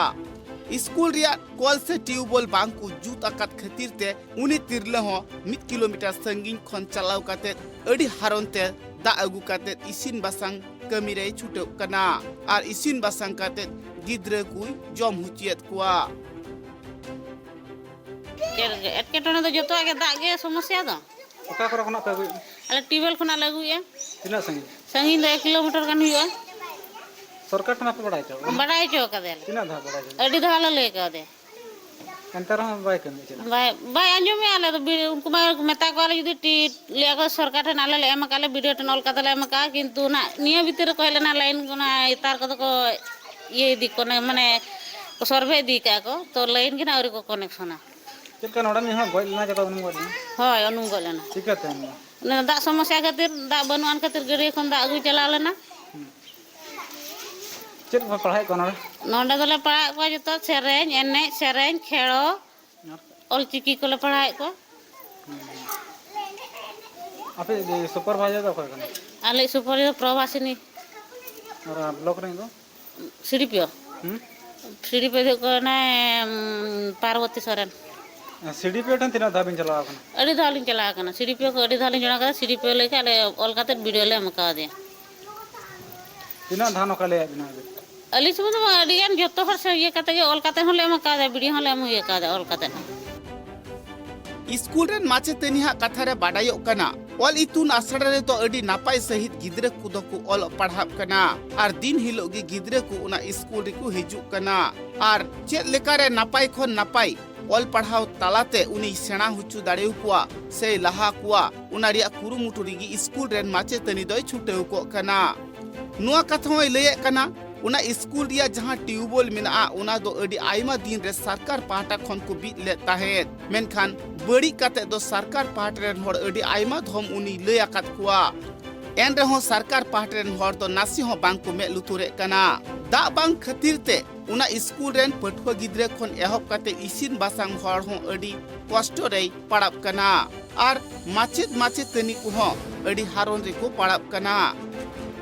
ᱥᱠᱩᱞ ᱨᱮᱭᱟᱜ ᱠᱚᱞ ᱥᱮ ᱴᱤᱭᱩᱵᱚᱞ ᱵᱟᱝ ᱠᱚ ᱡᱩᱛ ᱟᱠᱟᱫ ᱠᱷᱟᱹᱛᱤᱨ ᱛᱮ ᱩᱱᱤ ᱛᱤᱨᱞᱟᱹ ᱦᱚᱸ ᱢᱤᱫ ᱠᱤᱞᱳᱢᱤᱴᱟᱨ ᱥᱟᱺᱜᱤᱧ ᱠᱷᱚᱱ ᱪᱟᱞᱟᱣ ᱠᱟᱛᱮ ᱟᱹᱰᱤ ᱦᱟᱨᱚᱱ ᱛᱮ ᱫᱟᱜ ᱟᱹᱜᱩ ᱠᱟᱛᱮ ᱤᱥᱤᱱ ᱵᱟᱥᱟᱝ ᱠᱟᱹᱢᱤ ᱨᱮᱭ ᱪᱷᱩᱴᱟᱹᱜ ᱠᱟᱱᱟ ᱟᱨ ᱤᱥᱤᱱ ᱵᱟᱥᱟᱝ ᱠᱟᱛᱮ ᱜᱤᱫᱽᱨᱟᱹ ᱠᱚᱭ ᱡᱚᱢ ᱦᱚᱪᱚᱭᱮᱫ ᱠᱚᱣᱟ᱾ ᱪᱮᱫ ᱞᱟᱹᱜᱤᱫ? ᱮᱴᱠᱮᱴᱚᱬᱮ ᱫᱚ ᱡᱚᱛᱚᱣᱟᱜ ᱜᱮ ᱫᱟᱜ ᱜᱮ ᱥᱚᱢᱚᱥᱥᱟ ᱫᱚ᱾ ᱚᱠᱟ ᱠᱚᱨᱮ ᱠᱷᱚᱱᱟᱜ ᱯᱮ ᱟᱹᱜᱩᱭᱮᱫᱼᱟ? ᱟᱞᱮ ᱴᱤᱭᱩᱵᱚᱭᱮᱞ ᱠᱷᱚᱱᱟᱜ ᱞᱮ ᱟᱹᱜᱩᱭᱮᱫᱼᱟ᱾ ᱛᱤᱱᱟᱹᱜ ᱥᱟᱺᱜᱤᱧ? ᱥᱟᱺᱜᱤᱧ ᱫᱚ ᱮᱠ ᱠᱤᱞᱳᱢᱤᱴᱟᱨ ᱜᱟᱱ ᱦᱩᱭᱩᱜᱼᱟ᱾ ᱥᱚᱨᱠᱟᱨ ᱴᱷᱮᱱ ᱵᱟᱯᱮ ᱵᱟᱲᱟᱭ ᱦᱚᱪᱚ ᱟᱠᱟᱱᱟ? ᱵᱟᱰᱟᱭ ᱦᱚᱪᱚ ᱟᱠᱟᱫᱮᱭᱟᱞᱮ᱾ ᱛᱤᱱᱟᱹᱜ ᱫᱷᱟᱣ ᱵᱟᱲᱟᱭ ᱦᱚᱪᱚ? ᱟᱹᱰᱤ ᱫᱷᱟᱣ ᱞᱮ ᱞᱟᱹᱭ ᱠᱟᱣᱫᱮᱭᱟ᱾ ᱮᱱᱛᱮ ᱨᱮᱦᱚᱸ ᱵᱟᱭ ᱠᱟᱹᱢᱤ ᱦᱚᱪᱚᱭᱮᱫᱟ? ᱵᱟᱭ, ᱵᱟᱭ ᱟᱸᱡᱚᱢᱮᱫᱼᱟ᱾ ᱟᱞᱮ ᱫᱚ ᱵᱤ-, ᱩᱱᱠᱩ ᱢᱟ ᱢᱮᱛᱟ ᱠᱚᱣᱟᱞᱮ ᱡᱩᱫᱤ ᱴᱤ-, ᱞᱟᱹᱭᱟ ᱠᱚ ᱥᱚᱨᱠᱟᱨ ᱴᱷᱮᱱ ᱟᱞᱮ ᱞᱮ ᱮᱢ ᱟᱠᱟᱫ, ᱞᱮ ᱵᱤᱰᱤᱭᱳ ᱴᱷᱮᱱ ᱚᱞ ᱠᱟᱛᱮ ᱞᱮ ᱮᱢ ᱟᱠᱟᱫᱼᱟ, ᱠᱤᱱᱛᱩ ᱱᱟᱜ ᱱᱤᱭᱟᱹ ᱵᱷᱤᱛᱤᱨ ᱨᱮᱠᱚ ᱦᱮᱡ ᱞᱮᱱᱟ, ᱞᱟᱭᱤᱱ ᱚᱱᱟ ᱛᱟᱨ ᱠᱚᱫᱚ ᱠᱚ ᱤᱭᱟᱹ ᱤᱫᱤ ᱠᱚ ᱠᱟᱱᱟ, ᱢᱟᱱᱮ ᱠᱚ ᱥᱚᱨᱵᱷᱮ ᱤᱫᱤ ᱠᱟᱜᱼᱟ ᱠᱚ, ᱛᱚ ᱞᱟᱭᱤᱱ ᱜᱮ ᱱᱟᱜ ᱟᱹᱣᱨᱤ ᱠᱚ ᱠᱟᱱᱮᱠᱥᱚᱱᱟ᱾ ᱪᱮᱫ ᱞᱮᱠᱟ ᱱᱚᱰᱮ ᱢᱤᱫ ᱦᱚᱲ ᱜᱚᱡ ᱞᱮᱱᱟ, ᱪᱮᱫ ᱞᱮᱠᱟ ᱩᱱᱤ ᱜᱚᱡ ᱞᱮᱱᱟ? ᱦᱳᱭ, ᱩᱱᱤ ᱜᱚᱡ ᱞᱮᱱᱟ᱾ ᱪᱤᱠᱟᱹᱛᱮ ᱩᱱᱤ ᱫᱚ? ᱚᱱᱟ ᱫᱟᱜ ᱥᱚᱢᱚᱥᱥᱟ ᱠᱷᱟᱹᱛᱤᱨ, ᱫᱟᱜ ᱵᱟᱹᱱᱩᱜ ᱟᱱ ᱠᱷᱟᱹᱛᱤᱨ ᱜᱟᱹᱰᱭᱟᱹ ᱠᱷᱚᱱ ᱫᱟᱜ ᱟᱹᱜᱩᱭ ᱪᱟᱞᱟᱣ ᱞᱮᱱᱟ᱾ ᱦᱩᱸ᱾ ᱪᱮᱫ ᱠᱚ ᱯᱟᱲᱦᱟᱣᱮᱫ ᱠᱚᱣᱟ ᱱᱚᱰᱮ? ᱱᱚᱰᱮ ᱫᱚᱞᱮ ᱯᱟᱲᱦᱟᱣᱮᱫ ᱠᱚᱣᱟ ᱡᱚᱛᱚ ᱥᱮᱨᱮᱧ, ᱮᱱᱮᱡ, ᱥᱮᱨᱮᱧ, ᱠᱷᱮᱲᱚ, ᱟᱨ? ᱚᱞᱪᱤᱠᱤ ᱠᱚᱞᱮ ᱯᱟᱲᱦᱟᱣᱮᱫ ᱠᱚᱣᱟ᱾ ᱦᱩᱸ᱾ ᱟᱯᱮ ᱥᱩᱯᱟᱨᱵᱷᱟᱭᱡᱟᱨ ᱫᱚ ᱚᱠᱚᱭ ᱠᱟᱱᱟ? ᱟᱞᱮ ᱥᱩᱯᱟᱨᱵᱷᱟᱭᱡᱟᱨ ᱯᱨᱚᱵᱷᱟᱥᱤᱱᱤ᱾ ᱟᱨ ᱵᱞᱚᱠ ᱨᱮᱱ ᱫᱚ? ᱥᱤᱰᱤᱯᱤᱳ᱾ ᱦᱩᱸ? ᱥᱤᱰᱤᱯᱤᱳ ᱫᱚ ᱦᱩᱭᱩᱜ ᱠᱟᱱᱟᱭ, ᱩᱢ, ᱯᱟᱨᱵᱚᱛᱤ ᱥᱚᱨᱮᱱ᱾ ᱥᱤᱰᱤᱯᱤᱳ ᱴᱷᱮᱱ ᱛᱤᱱᱟᱹᱜ ᱫᱷᱟᱣ ᱵᱤᱱ ᱪᱟᱞᱟᱣ ᱟᱠᱟᱱᱟ? ᱟᱹᱰᱤ ᱫᱷᱟᱣ ᱞᱤᱧ ᱪᱟᱞᱟᱣ ᱟᱠᱟᱱᱟ᱾ ᱥᱤᱰᱤᱯᱤᱳ ᱠᱚ ᱟᱹᱰᱤ ᱫᱷᱟᱣ ᱞᱤᱧ ᱡᱚᱲᱟᱣ ᱠᱟᱫᱟ᱾ ᱥᱤᱰᱤᱯᱤᱳ ᱞᱟᱹᱭ ᱠᱮᱫ, ᱟᱞᱮ ᱚᱞ ᱠᱟᱛᱮ ᱵᱤᱰᱤᱭᱳ ᱞᱮ ᱮᱢ ᱠᱟᱣᱫᱮᱭᱟ᱾ ᱛᱤᱱᱟᱹᱜ ᱫᱷᱟᱣ ᱱᱚᱝᱠᱟ ᱞᱟᱹᱭᱟᱫ ᱵᱤᱱᱟ ᱟᱹᱵᱤᱱ? ᱟᱹᱞᱤᱧ ᱥᱩᱢᱩᱝ ᱫᱚ ᱵᱟᱝ, ᱟᱹᱰᱤ ᱜᱟᱱ ᱡᱚᱛᱚ ᱦᱚᱲ ᱥᱮ ᱤᱭᱟᱹ ᱠᱟᱛᱮ ᱜᱮ, ᱚᱞ ᱠᱟᱛᱮ ᱦᱚᱸᱞᱮ ᱮᱢ ᱠᱟᱣᱫᱟ, ᱵᱤᱰᱤᱭᱳ ᱦᱚᱸᱞᱮ ᱮᱢ ᱤᱭᱟᱹ ᱠᱟᱣᱫᱟ, ᱚᱞ ᱠᱟᱛᱮ ᱦᱚᱸ᱾ ᱥᱠᱩᱞ ᱨᱮᱱ ᱢᱟᱪᱮᱛᱟᱹᱱᱤ ᱦᱟᱜ ᱠᱟᱛᱷᱟ ᱨᱮ ᱵᱟᱰᱟᱭᱚᱜ ᱠᱟᱱᱟ, ᱚᱞ ᱤᱛᱩᱱ ᱟᱥᱲᱟ ᱨᱮᱫᱚ ᱟᱹᱰᱤ ᱱᱟᱯᱟᱭ ᱥᱟᱹᱦᱤᱡ ᱜᱤᱫᱽᱨᱟᱹ ᱠᱚᱫᱚ ᱠᱚ ᱚᱞᱚᱜ ᱯᱟᱲᱦᱟᱜ ᱠᱟᱱᱟ ᱟᱨ ᱫᱤᱱ ᱦᱤᱞᱳᱜ ᱜᱮ ᱜᱤᱫᱽᱨᱟᱹ ᱠᱚ ᱚᱱᱟ ᱥᱠᱩᱞ ᱨᱮᱠᱚ ᱦᱤᱡᱩᱜ ᱠᱟᱱᱟ ᱟᱨ ᱪᱮᱫ ᱞᱮᱠᱟᱨᱮ ᱱᱟᱯᱟᱭ ᱠᱷᱚᱱ ᱱᱟᱯᱟᱭ ᱚᱞ ᱯᱟᱲᱦᱟᱣ ᱛᱟᱞᱟᱛᱮ ᱩᱱᱤᱭ ᱥᱮᱬᱟ ᱦᱚᱪᱚ ᱫᱟᱲᱮᱭᱟᱠᱚᱣᱟ ᱥᱮᱭ ᱞᱟᱦᱟ ᱠᱚᱣᱟ, ᱚᱱᱟ ᱨᱮᱭᱟᱜ ᱠᱩᱨᱩᱢᱩᱴᱩ ᱨᱮᱜᱮ ᱥᱠᱩᱞ ᱨᱮᱱ ᱢᱟᱪᱮᱛᱟᱹᱱᱤ ᱫᱚᱭ ᱪᱷᱩᱴᱟᱹᱣ ᱠᱚᱜ ᱠᱟᱱᱟ᱾ ᱱᱚᱣᱟ ᱠᱟᱛᱷᱟ ᱦᱚᱸᱭ ᱞᱟᱹᱭᱮᱫ ᱠᱟᱱᱟ, ᱚᱱᱟ ᱥᱠᱩᱞ ᱨᱮᱭᱟᱜ ᱡᱟᱦᱟᱸ ᱴᱤᱭᱩᱵᱚᱭᱮᱞ ᱢᱮᱱᱟᱜᱼᱟ, ᱚᱱᱟ ᱫᱚ ᱟᱹᱰᱤ ᱟᱭᱢᱟ ᱫᱤᱱ ᱨᱮ ᱥᱚᱨᱠᱟᱨ ᱯᱟᱦᱴᱟ ᱠᱷᱚᱱ ᱠᱚ ᱵᱤᱫ ᱞᱮᱫ ᱛᱟᱦᱮᱸᱫ, ᱢᱮᱱᱠᱷᱟᱱ ᱵᱟᱹᱲᱤᱡ ᱠᱟᱛᱮ ᱫᱚ ᱥᱚᱨᱠᱟᱨ ᱯᱟᱦᱴᱟ ᱨᱮᱱ ᱦᱚᱲ ᱟᱹᱰᱤ ᱟᱭᱢᱟ ᱫᱷᱚᱢ ᱩᱱᱤᱭ ᱞᱟᱹᱭ ᱟᱠᱟᱫ ᱠᱚᱣᱟ᱾ ᱮᱱ ᱨᱮᱦᱚᱸ ᱥᱚᱨᱠᱟᱨ ᱯᱟᱦᱴᱟ ᱨᱮᱱ ᱦᱚᱲ ᱫᱚ ᱱᱟᱥᱮ ᱦᱚᱸ ᱵᱟᱝ ᱠᱚ ᱢᱮᱫ ᱞᱩᱛᱩᱨᱮᱫ ᱠᱟᱱᱟ᱾ ᱫᱟᱜ ᱵᱟᱝ ᱠᱷᱟᱹᱛᱤᱨ ᱛᱮ ᱚᱱᱟ ᱥᱠᱩᱞ ᱨᱮᱱ ᱯᱟᱹᱴᱷᱩᱣᱟᱹ ᱜᱤᱫᱽᱨᱟᱹ ᱠᱷᱚᱱ ᱮᱦᱚᱵ ᱠᱟᱛᱮ ᱤᱥᱤᱱ ᱵᱟᱥᱟᱝ ᱦᱚᱲ ᱦᱚᱸ ᱟᱹᱰᱤ ᱠᱚᱥᱴᱚ ᱨᱮᱭ ᱯᱟᱲᱟᱜ ᱠᱟᱱᱟ ᱟᱨ ᱢᱟᱪᱮᱫ ᱢᱟᱪᱮᱛᱟᱹᱱᱤ ᱠᱚᱦᱚᱸ ᱟᱹᱰᱤ ᱦᱟᱨᱚᱱ ᱨᱮᱠᱚ ᱯᱟᱲᱟᱜ ᱠᱟᱱᱟ᱾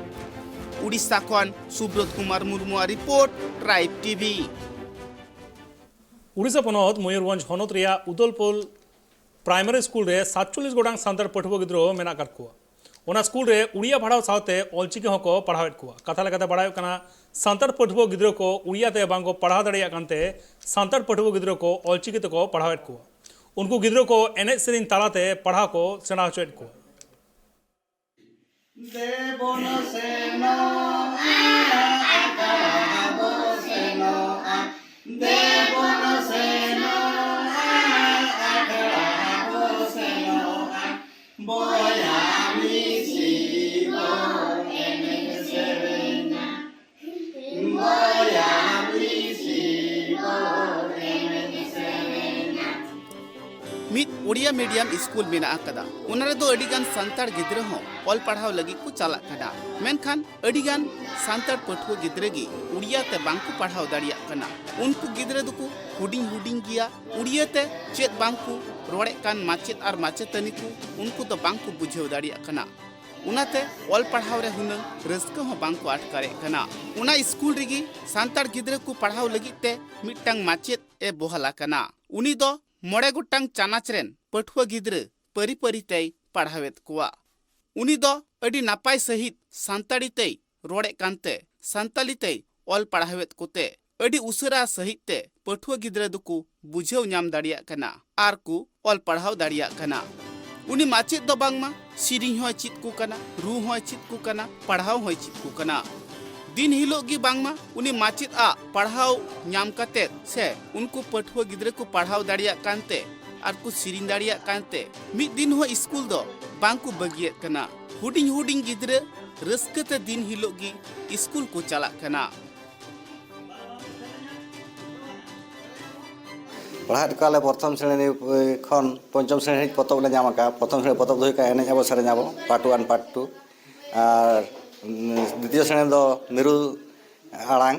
ᱩᱰᱤᱥᱟ ᱠᱷᱚᱱ ᱥᱩᱵᱨᱚᱛ ᱠᱩᱢᱟᱨ ᱢᱩᱨᱢᱩᱣᱟᱜ ᱨᱤᱯᱳᱨᱴ, ᱴᱨᱟᱭᱤᱵᱽ ᱴᱤᱵᱷᱤ᱾ ᱩᱲᱤᱥᱥᱟ ᱯᱚᱱᱚᱛ ᱢᱚᱭᱩᱨᱵᱷᱚᱸᱡᱽ ᱦᱚᱱᱚᱛ ᱨᱮᱭᱟᱜ ᱩᱫᱚᱞᱯᱳᱞ ᱯᱨᱟᱭᱢᱟᱨᱤ ᱥᱠᱩᱞ ᱨᱮ ᱥᱟᱛᱪᱚᱞᱞᱤᱥ ᱜᱚᱴᱟᱝ ᱥᱟᱱᱛᱟᱲ ᱯᱟᱹᱴᱷᱩᱣᱟᱹ ᱜᱤᱫᱽᱨᱟᱹ ᱢᱮᱱᱟᱜ ᱟᱠᱟᱫ ᱠᱚᱣᱟ᱾ ᱚᱱᱟ ᱥᱠᱩᱞ ᱨᱮ ᱩᱲᱤᱭᱟ ᱯᱟᱲᱦᱟᱣ ᱥᱟᱶᱛᱮ ᱚᱞᱪᱤᱠᱤ ᱦᱚᱸᱠᱚ ᱯᱟᱲᱦᱟᱣᱮᱫ ᱠᱚᱣᱟ᱾ ᱠᱟᱛᱷᱟ ᱞᱮᱠᱟᱛᱮ ᱵᱟᱲᱟᱭᱚᱜ ᱠᱟᱱᱟ, ᱥᱟᱱᱛᱟᱲ ᱯᱟᱹᱴᱷᱩᱣᱟᱹ ᱜᱤᱫᱽᱨᱟᱹ ᱠᱚ ᱩᱲᱤᱭᱟ ᱛᱮ ᱵᱟᱝ ᱠᱚ ᱯᱟᱲᱦᱟᱣ ᱫᱟᱲᱮᱭᱟᱜ ᱠᱟᱱᱛᱮ ᱥᱟᱱᱛᱟᱲ ᱯᱟᱹᱴᱷᱩᱣᱟᱹ ᱜᱤᱫᱽᱨᱟᱹ ᱠᱚ ᱚᱞᱪᱤᱠᱤ ᱛᱮᱠᱚ ᱯᱟᱲᱦᱟᱣᱮᱫ ᱠᱚᱣᱟ᱾ ᱩᱱᱠᱩ ᱜᱤᱫᱽᱨᱟᱹ ᱠᱚ ᱮᱱᱮᱡ ᱥᱮᱨᱮᱧ ᱛᱟᱞᱟᱛᱮ ᱯᱟᱲᱦᱟᱣ ᱠᱚ ᱥᱮᱬᱟ ᱦᱚᱪᱚᱭᱮᱫ ᱠᱚᱣᱟ᱾ ᱫᱮᱵᱚᱱ ᱥᱮᱱᱚᱜᱼᱟ, ᱟᱠᱷᱲᱟ ᱵᱚ ᱥᱮᱱᱚᱜᱼᱟ᱾ ᱫᱮᱵᱚᱱ ᱥᱮᱱᱚᱜᱼᱟ, ᱟᱠᱷᱲᱟ ᱵᱚ ᱥᱮᱱᱚᱜᱼᱟ᱾ ᱵᱚᱭᱦᱟ ᱢᱤᱥᱤ ᱵᱚ ᱮᱱᱮᱡ ᱥᱮᱨᱮᱧᱟ᱾ ᱵᱚᱭᱦᱟ ᱢᱤᱥᱤ ᱵᱚ ᱮᱱᱮᱡ ᱥᱮᱨᱮᱧᱟ᱾ ᱢᱤᱫ ᱳᱰᱤᱭᱟ ᱢᱤᱰᱤᱭᱟᱢ ᱥᱠᱩᱞ ᱢᱮᱱᱟᱜ ᱟᱠᱟᱫᱟ᱾ ᱚᱱᱟ ᱨᱮᱫᱚ ᱟᱹᱰᱤ ᱜᱟᱱ ᱥᱟᱱᱛᱟᱲ ᱜᱤᱫᱽᱨᱟᱹ ᱦᱚᱸ ᱚᱞ ᱯᱟᱲᱦᱟᱣ ᱞᱟᱹᱜᱤᱫ ᱠᱚ ᱪᱟᱞᱟᱜ ᱠᱟᱱᱟ᱾ ᱢᱮᱱᱠᱷᱟᱱ ᱟᱹᱰᱤ ᱜᱟᱱ ᱥᱟᱱᱛᱟᱲ ᱯᱟᱹᱴᱷᱩᱣᱟᱹ ᱜᱤᱫᱽᱨᱟᱹ ᱜᱮ ᱳᱰᱤᱭᱟ ᱛᱮ ᱵᱟᱝ ᱠᱚ ᱯᱟᱲᱦᱟᱣ ᱫᱟᱲᱮᱭᱟᱜ ᱠᱟᱱᱟ᱾ ᱩᱱᱠᱩ ᱜᱤᱫᱽᱨᱟᱹ ᱫᱚᱠᱚ ᱦᱩᱰᱤᱧ ᱦᱩᱰᱤᱧ ᱜᱮᱭᱟ᱾ ᱳᱰᱤᱭᱟ ᱛᱮ ᱪᱮᱫ ᱵᱟᱝ ᱠᱚ ᱨᱚᱲᱮᱫ ᱠᱟᱱ ᱢᱟᱪᱮᱫ ᱟᱨ ᱢᱟᱪᱮᱛᱟᱹᱱᱤ ᱠᱚ, ᱩᱱᱠᱩ ᱫᱚ ᱵᱟᱝ ᱠᱚ ᱵᱩᱡᱷᱟᱹᱣ ᱫᱟᱲᱮᱭᱟᱜ ᱠᱟᱱᱟ᱾ ᱚᱱᱟᱛᱮ ᱚᱞ ᱯᱟᱲᱦᱟᱣ ᱨᱮ ᱦᱩᱱᱟᱹᱝ ᱨᱟᱹᱥᱠᱟᱹ ᱦᱚᱸ ᱵᱟᱝ ᱠᱚ ᱟᱴᱠᱟᱨᱮᱫ ᱠᱟᱱᱟ᱾ ᱚᱱᱟ ᱥᱠᱩᱞ ᱨᱮᱜᱮ ᱥᱟᱱᱛᱟᱲ ᱜᱤᱫᱽᱨᱟᱹ ᱠᱚ ᱯᱟᱲᱦᱟᱣ ᱞᱟᱹᱜᱤᱫ ᱛᱮ ᱢᱤᱫᱴᱟᱝ ᱢᱟᱪᱮᱫ ᱮ ᱵᱚᱦᱟᱞ ᱟᱠᱟᱱᱟ᱾ ᱩᱱᱤ ᱫᱚ ᱢᱚᱬᱮ ᱜᱚᱴᱟᱝ ᱪᱟᱱᱟᱪ ᱨᱮᱱ ᱯᱟᱹᱴᱷᱩᱣᱟᱹ ᱜᱤᱫᱽᱨᱟᱹ ᱯᱟᱹᱨᱤ ᱯᱟᱹᱨᱤ ᱛᱮᱭ ᱯᱟᱲᱦᱟᱣᱮᱫ ᱠᱚᱣᱟ᱾ ᱩᱱᱤ ᱫᱚ ᱟᱹᱰᱤ ᱱᱟᱯᱟᱭ ᱥᱟᱹᱦᱤᱡ ᱥᱟᱱᱛᱟᱲᱤ ᱛᱮᱭ ᱨᱚᱲᱮᱫ ᱠᱟᱱᱛᱮ ᱥᱟᱱᱛᱟᱲᱤ ᱛᱮᱭ ᱚᱞ ᱯᱟᱲᱦᱟᱣᱮᱫ ᱠᱚᱛᱮ ᱟᱹᱰᱤ ᱩᱥᱟᱹᱨᱟ ᱥᱟᱹᱦᱤᱡ ᱛᱮ ᱯᱟᱹᱴᱷᱩᱣᱟᱹ ᱜᱤᱫᱽᱨᱟᱹ ᱫᱚᱠᱚ ᱵᱩᱡᱷᱟᱹᱣ ᱧᱟᱢ ᱫᱟᱲᱮᱭᱟᱜ ᱠᱟᱱᱟ ᱟᱨ ᱠᱚ ᱚᱞ ᱯᱟᱲᱦᱟᱣ ᱫᱟᱲᱮᱭᱟᱜ ᱠᱟᱱᱟ᱾ ᱩᱱᱤ ᱢᱟᱪᱮᱫ ᱫᱚ ᱵᱟᱝᱢᱟ ᱥᱮᱨᱮᱧ ᱦᱚᱸᱭ ᱪᱮᱫ ᱠᱚ ᱠᱟᱱᱟ, ᱨᱩ ᱦᱚᱸᱭ ᱪᱮᱫ ᱠᱚ ᱠᱟᱱᱟ, ᱯᱟᱲᱦᱟᱣ ᱦᱚᱸᱭ ᱪᱮᱫ ᱠᱚ ᱠᱟᱱᱟ᱾ ᱫᱤᱱ ᱦᱤᱞᱳᱜ ᱜᱮ ᱵᱟᱝᱢᱟ ᱩᱱᱤ ᱢᱟᱪᱮᱫ ᱟᱜ ᱯᱟᱲᱦᱟᱣ ᱧᱟᱢ ᱠᱟᱛᱮᱫ ᱥᱮ ᱩᱱᱠᱩ ᱯᱟᱹᱴᱷᱩᱣᱟᱹ ᱜᱤᱫᱽᱨᱟᱹ ᱠᱚ ᱯᱟᱲᱦᱟᱣ ᱫᱟᱲᱮᱭᱟᱜ ᱠᱟᱱᱛᱮ ᱟᱨ ᱠᱚ ᱥᱮᱨᱮᱧ ᱫᱟᱲᱮᱭᱟᱜ ᱠᱟᱱᱛᱮ ᱢᱤᱫ ᱫᱤᱱ ᱦᱚᱸ ᱥᱠᱩᱞ ᱫᱚ ᱵᱟᱝ ᱠᱚ ᱵᱟᱹᱜᱤᱭᱮᱫ ᱠᱟᱱᱟ᱾ ᱦᱩᱰᱤᱧ ᱦᱩᱰᱤᱧ ᱜᱤᱫᱽᱨᱟᱹ ᱨᱟᱹᱥᱠᱟᱹ ᱛᱮ ᱫᱤᱱ ᱦᱤᱞᱳᱜ ᱜᱮ ᱥᱠᱩᱞ ᱠᱚ ᱪᱟᱞᱟᱜ ᱠᱟᱱᱟ᱾ ᱯᱟᱲᱦᱟᱣᱮᱫ ᱠᱚᱣᱟᱞᱮ ᱯᱨᱚᱛᱷᱚᱢ ᱥᱨᱮᱬᱤ ᱠᱷᱚᱱ ᱯᱚᱧᱪᱚᱢ ᱥᱨᱮᱬᱤ ᱦᱟᱹᱵᱤᱡ ᱯᱚᱛᱚᱵ ᱞᱮ ᱧᱟᱢ ᱟᱠᱟᱫᱼᱟ᱾ ᱯᱨᱚᱛᱷᱚᱢ ᱥᱨᱮᱬᱤ ᱯᱚᱛᱚᱵ ᱫᱚ ᱦᱩᱭᱩᱜ ᱠᱟᱱᱟ ᱮᱱᱮᱡ ᱟᱵᱚ ᱥᱮᱨᱮᱧ ᱟᱵᱚ, part one, part two᱾ ᱟᱨ, ᱩᱢ, ᱫᱤᱛᱤᱭᱚ ᱥᱨᱮᱬᱤ ᱫᱚ ᱢᱤᱨᱩ ᱟᱲᱟᱝ,